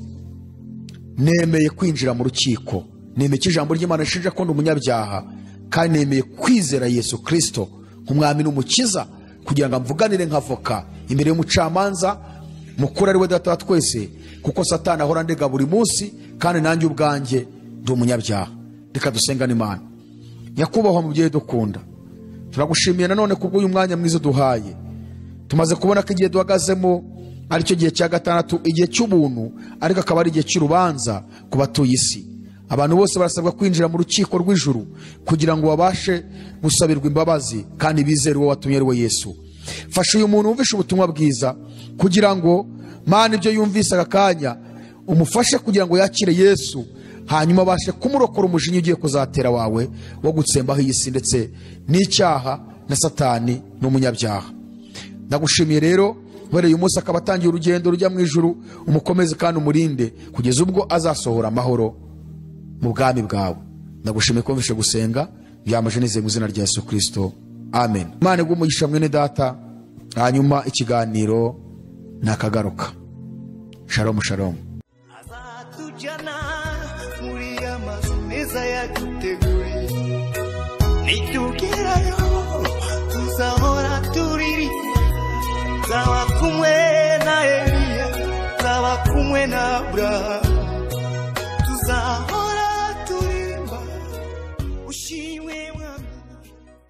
nemeye kwinjira mu rukiko, nemeye ijambo ry'Imana rishinja ko ndi umunyabyaha, kandi nemeye kwizera Yesu Kristo nk'umwami n'umukiza, kugira ngo amvuganire nk'avoka imbere y'umucamanza mukuru ari we Data wa twese, kuko Satani ahora andega buri munsi, kandi nanjye ubwanjye ndi umunyabyaha. Reka dusengane Imana. Nyakubahwa mubyeyi dukunda, Turagushimiye nanone kubw'uyu mwanya mwiza duhaye. Tumaze kubona ko igihe duhagazemo aricyo gihe cya gatandatu, igihe cy'ubuntu, ariko akaba ari igihe cy'urubanza ku batuye isi. Abantu bose barasabwa kwinjira mu rukiko rw'ijuru kugira ngo babashe gusabirwa imbabazi kandi bizere uwo watumye ari we Yesu. Fasha uyu muntu wumvishe ubutumwa bwiza kugira ngo Mana ibyo yumvise aka kanya umufashe kugira ngo yakire Yesu, hanyuma abashe kumurokora umujinya ugiye kuzatera wawe wo gutsembaho iyi si ndetse n'icyaha na Satani n'umunyabyaha. Ndagushimiye rero uhereye uyu munsi akaba atangiye urugendo rujya mu ijuru, umukomeze kandi umurinde kugeza ubwo azasohora amahoro mu bwami bwawe. Ndagushimiye ko wumvishe gusenga, byamaje nizeye mu izina rya Yesu Kristo, amen. Imana iguhe umugisha mwene data, hanyuma ikiganiro nakagaruka. Shalom shalom. Azatujyana muri ya mazu meza yaduteguriye, nitugerayo tuzahora turirimba, nzaba kumwe na Eliya, nzaba kumwe na Abrahamu, tuzahora turirimba ushimwe.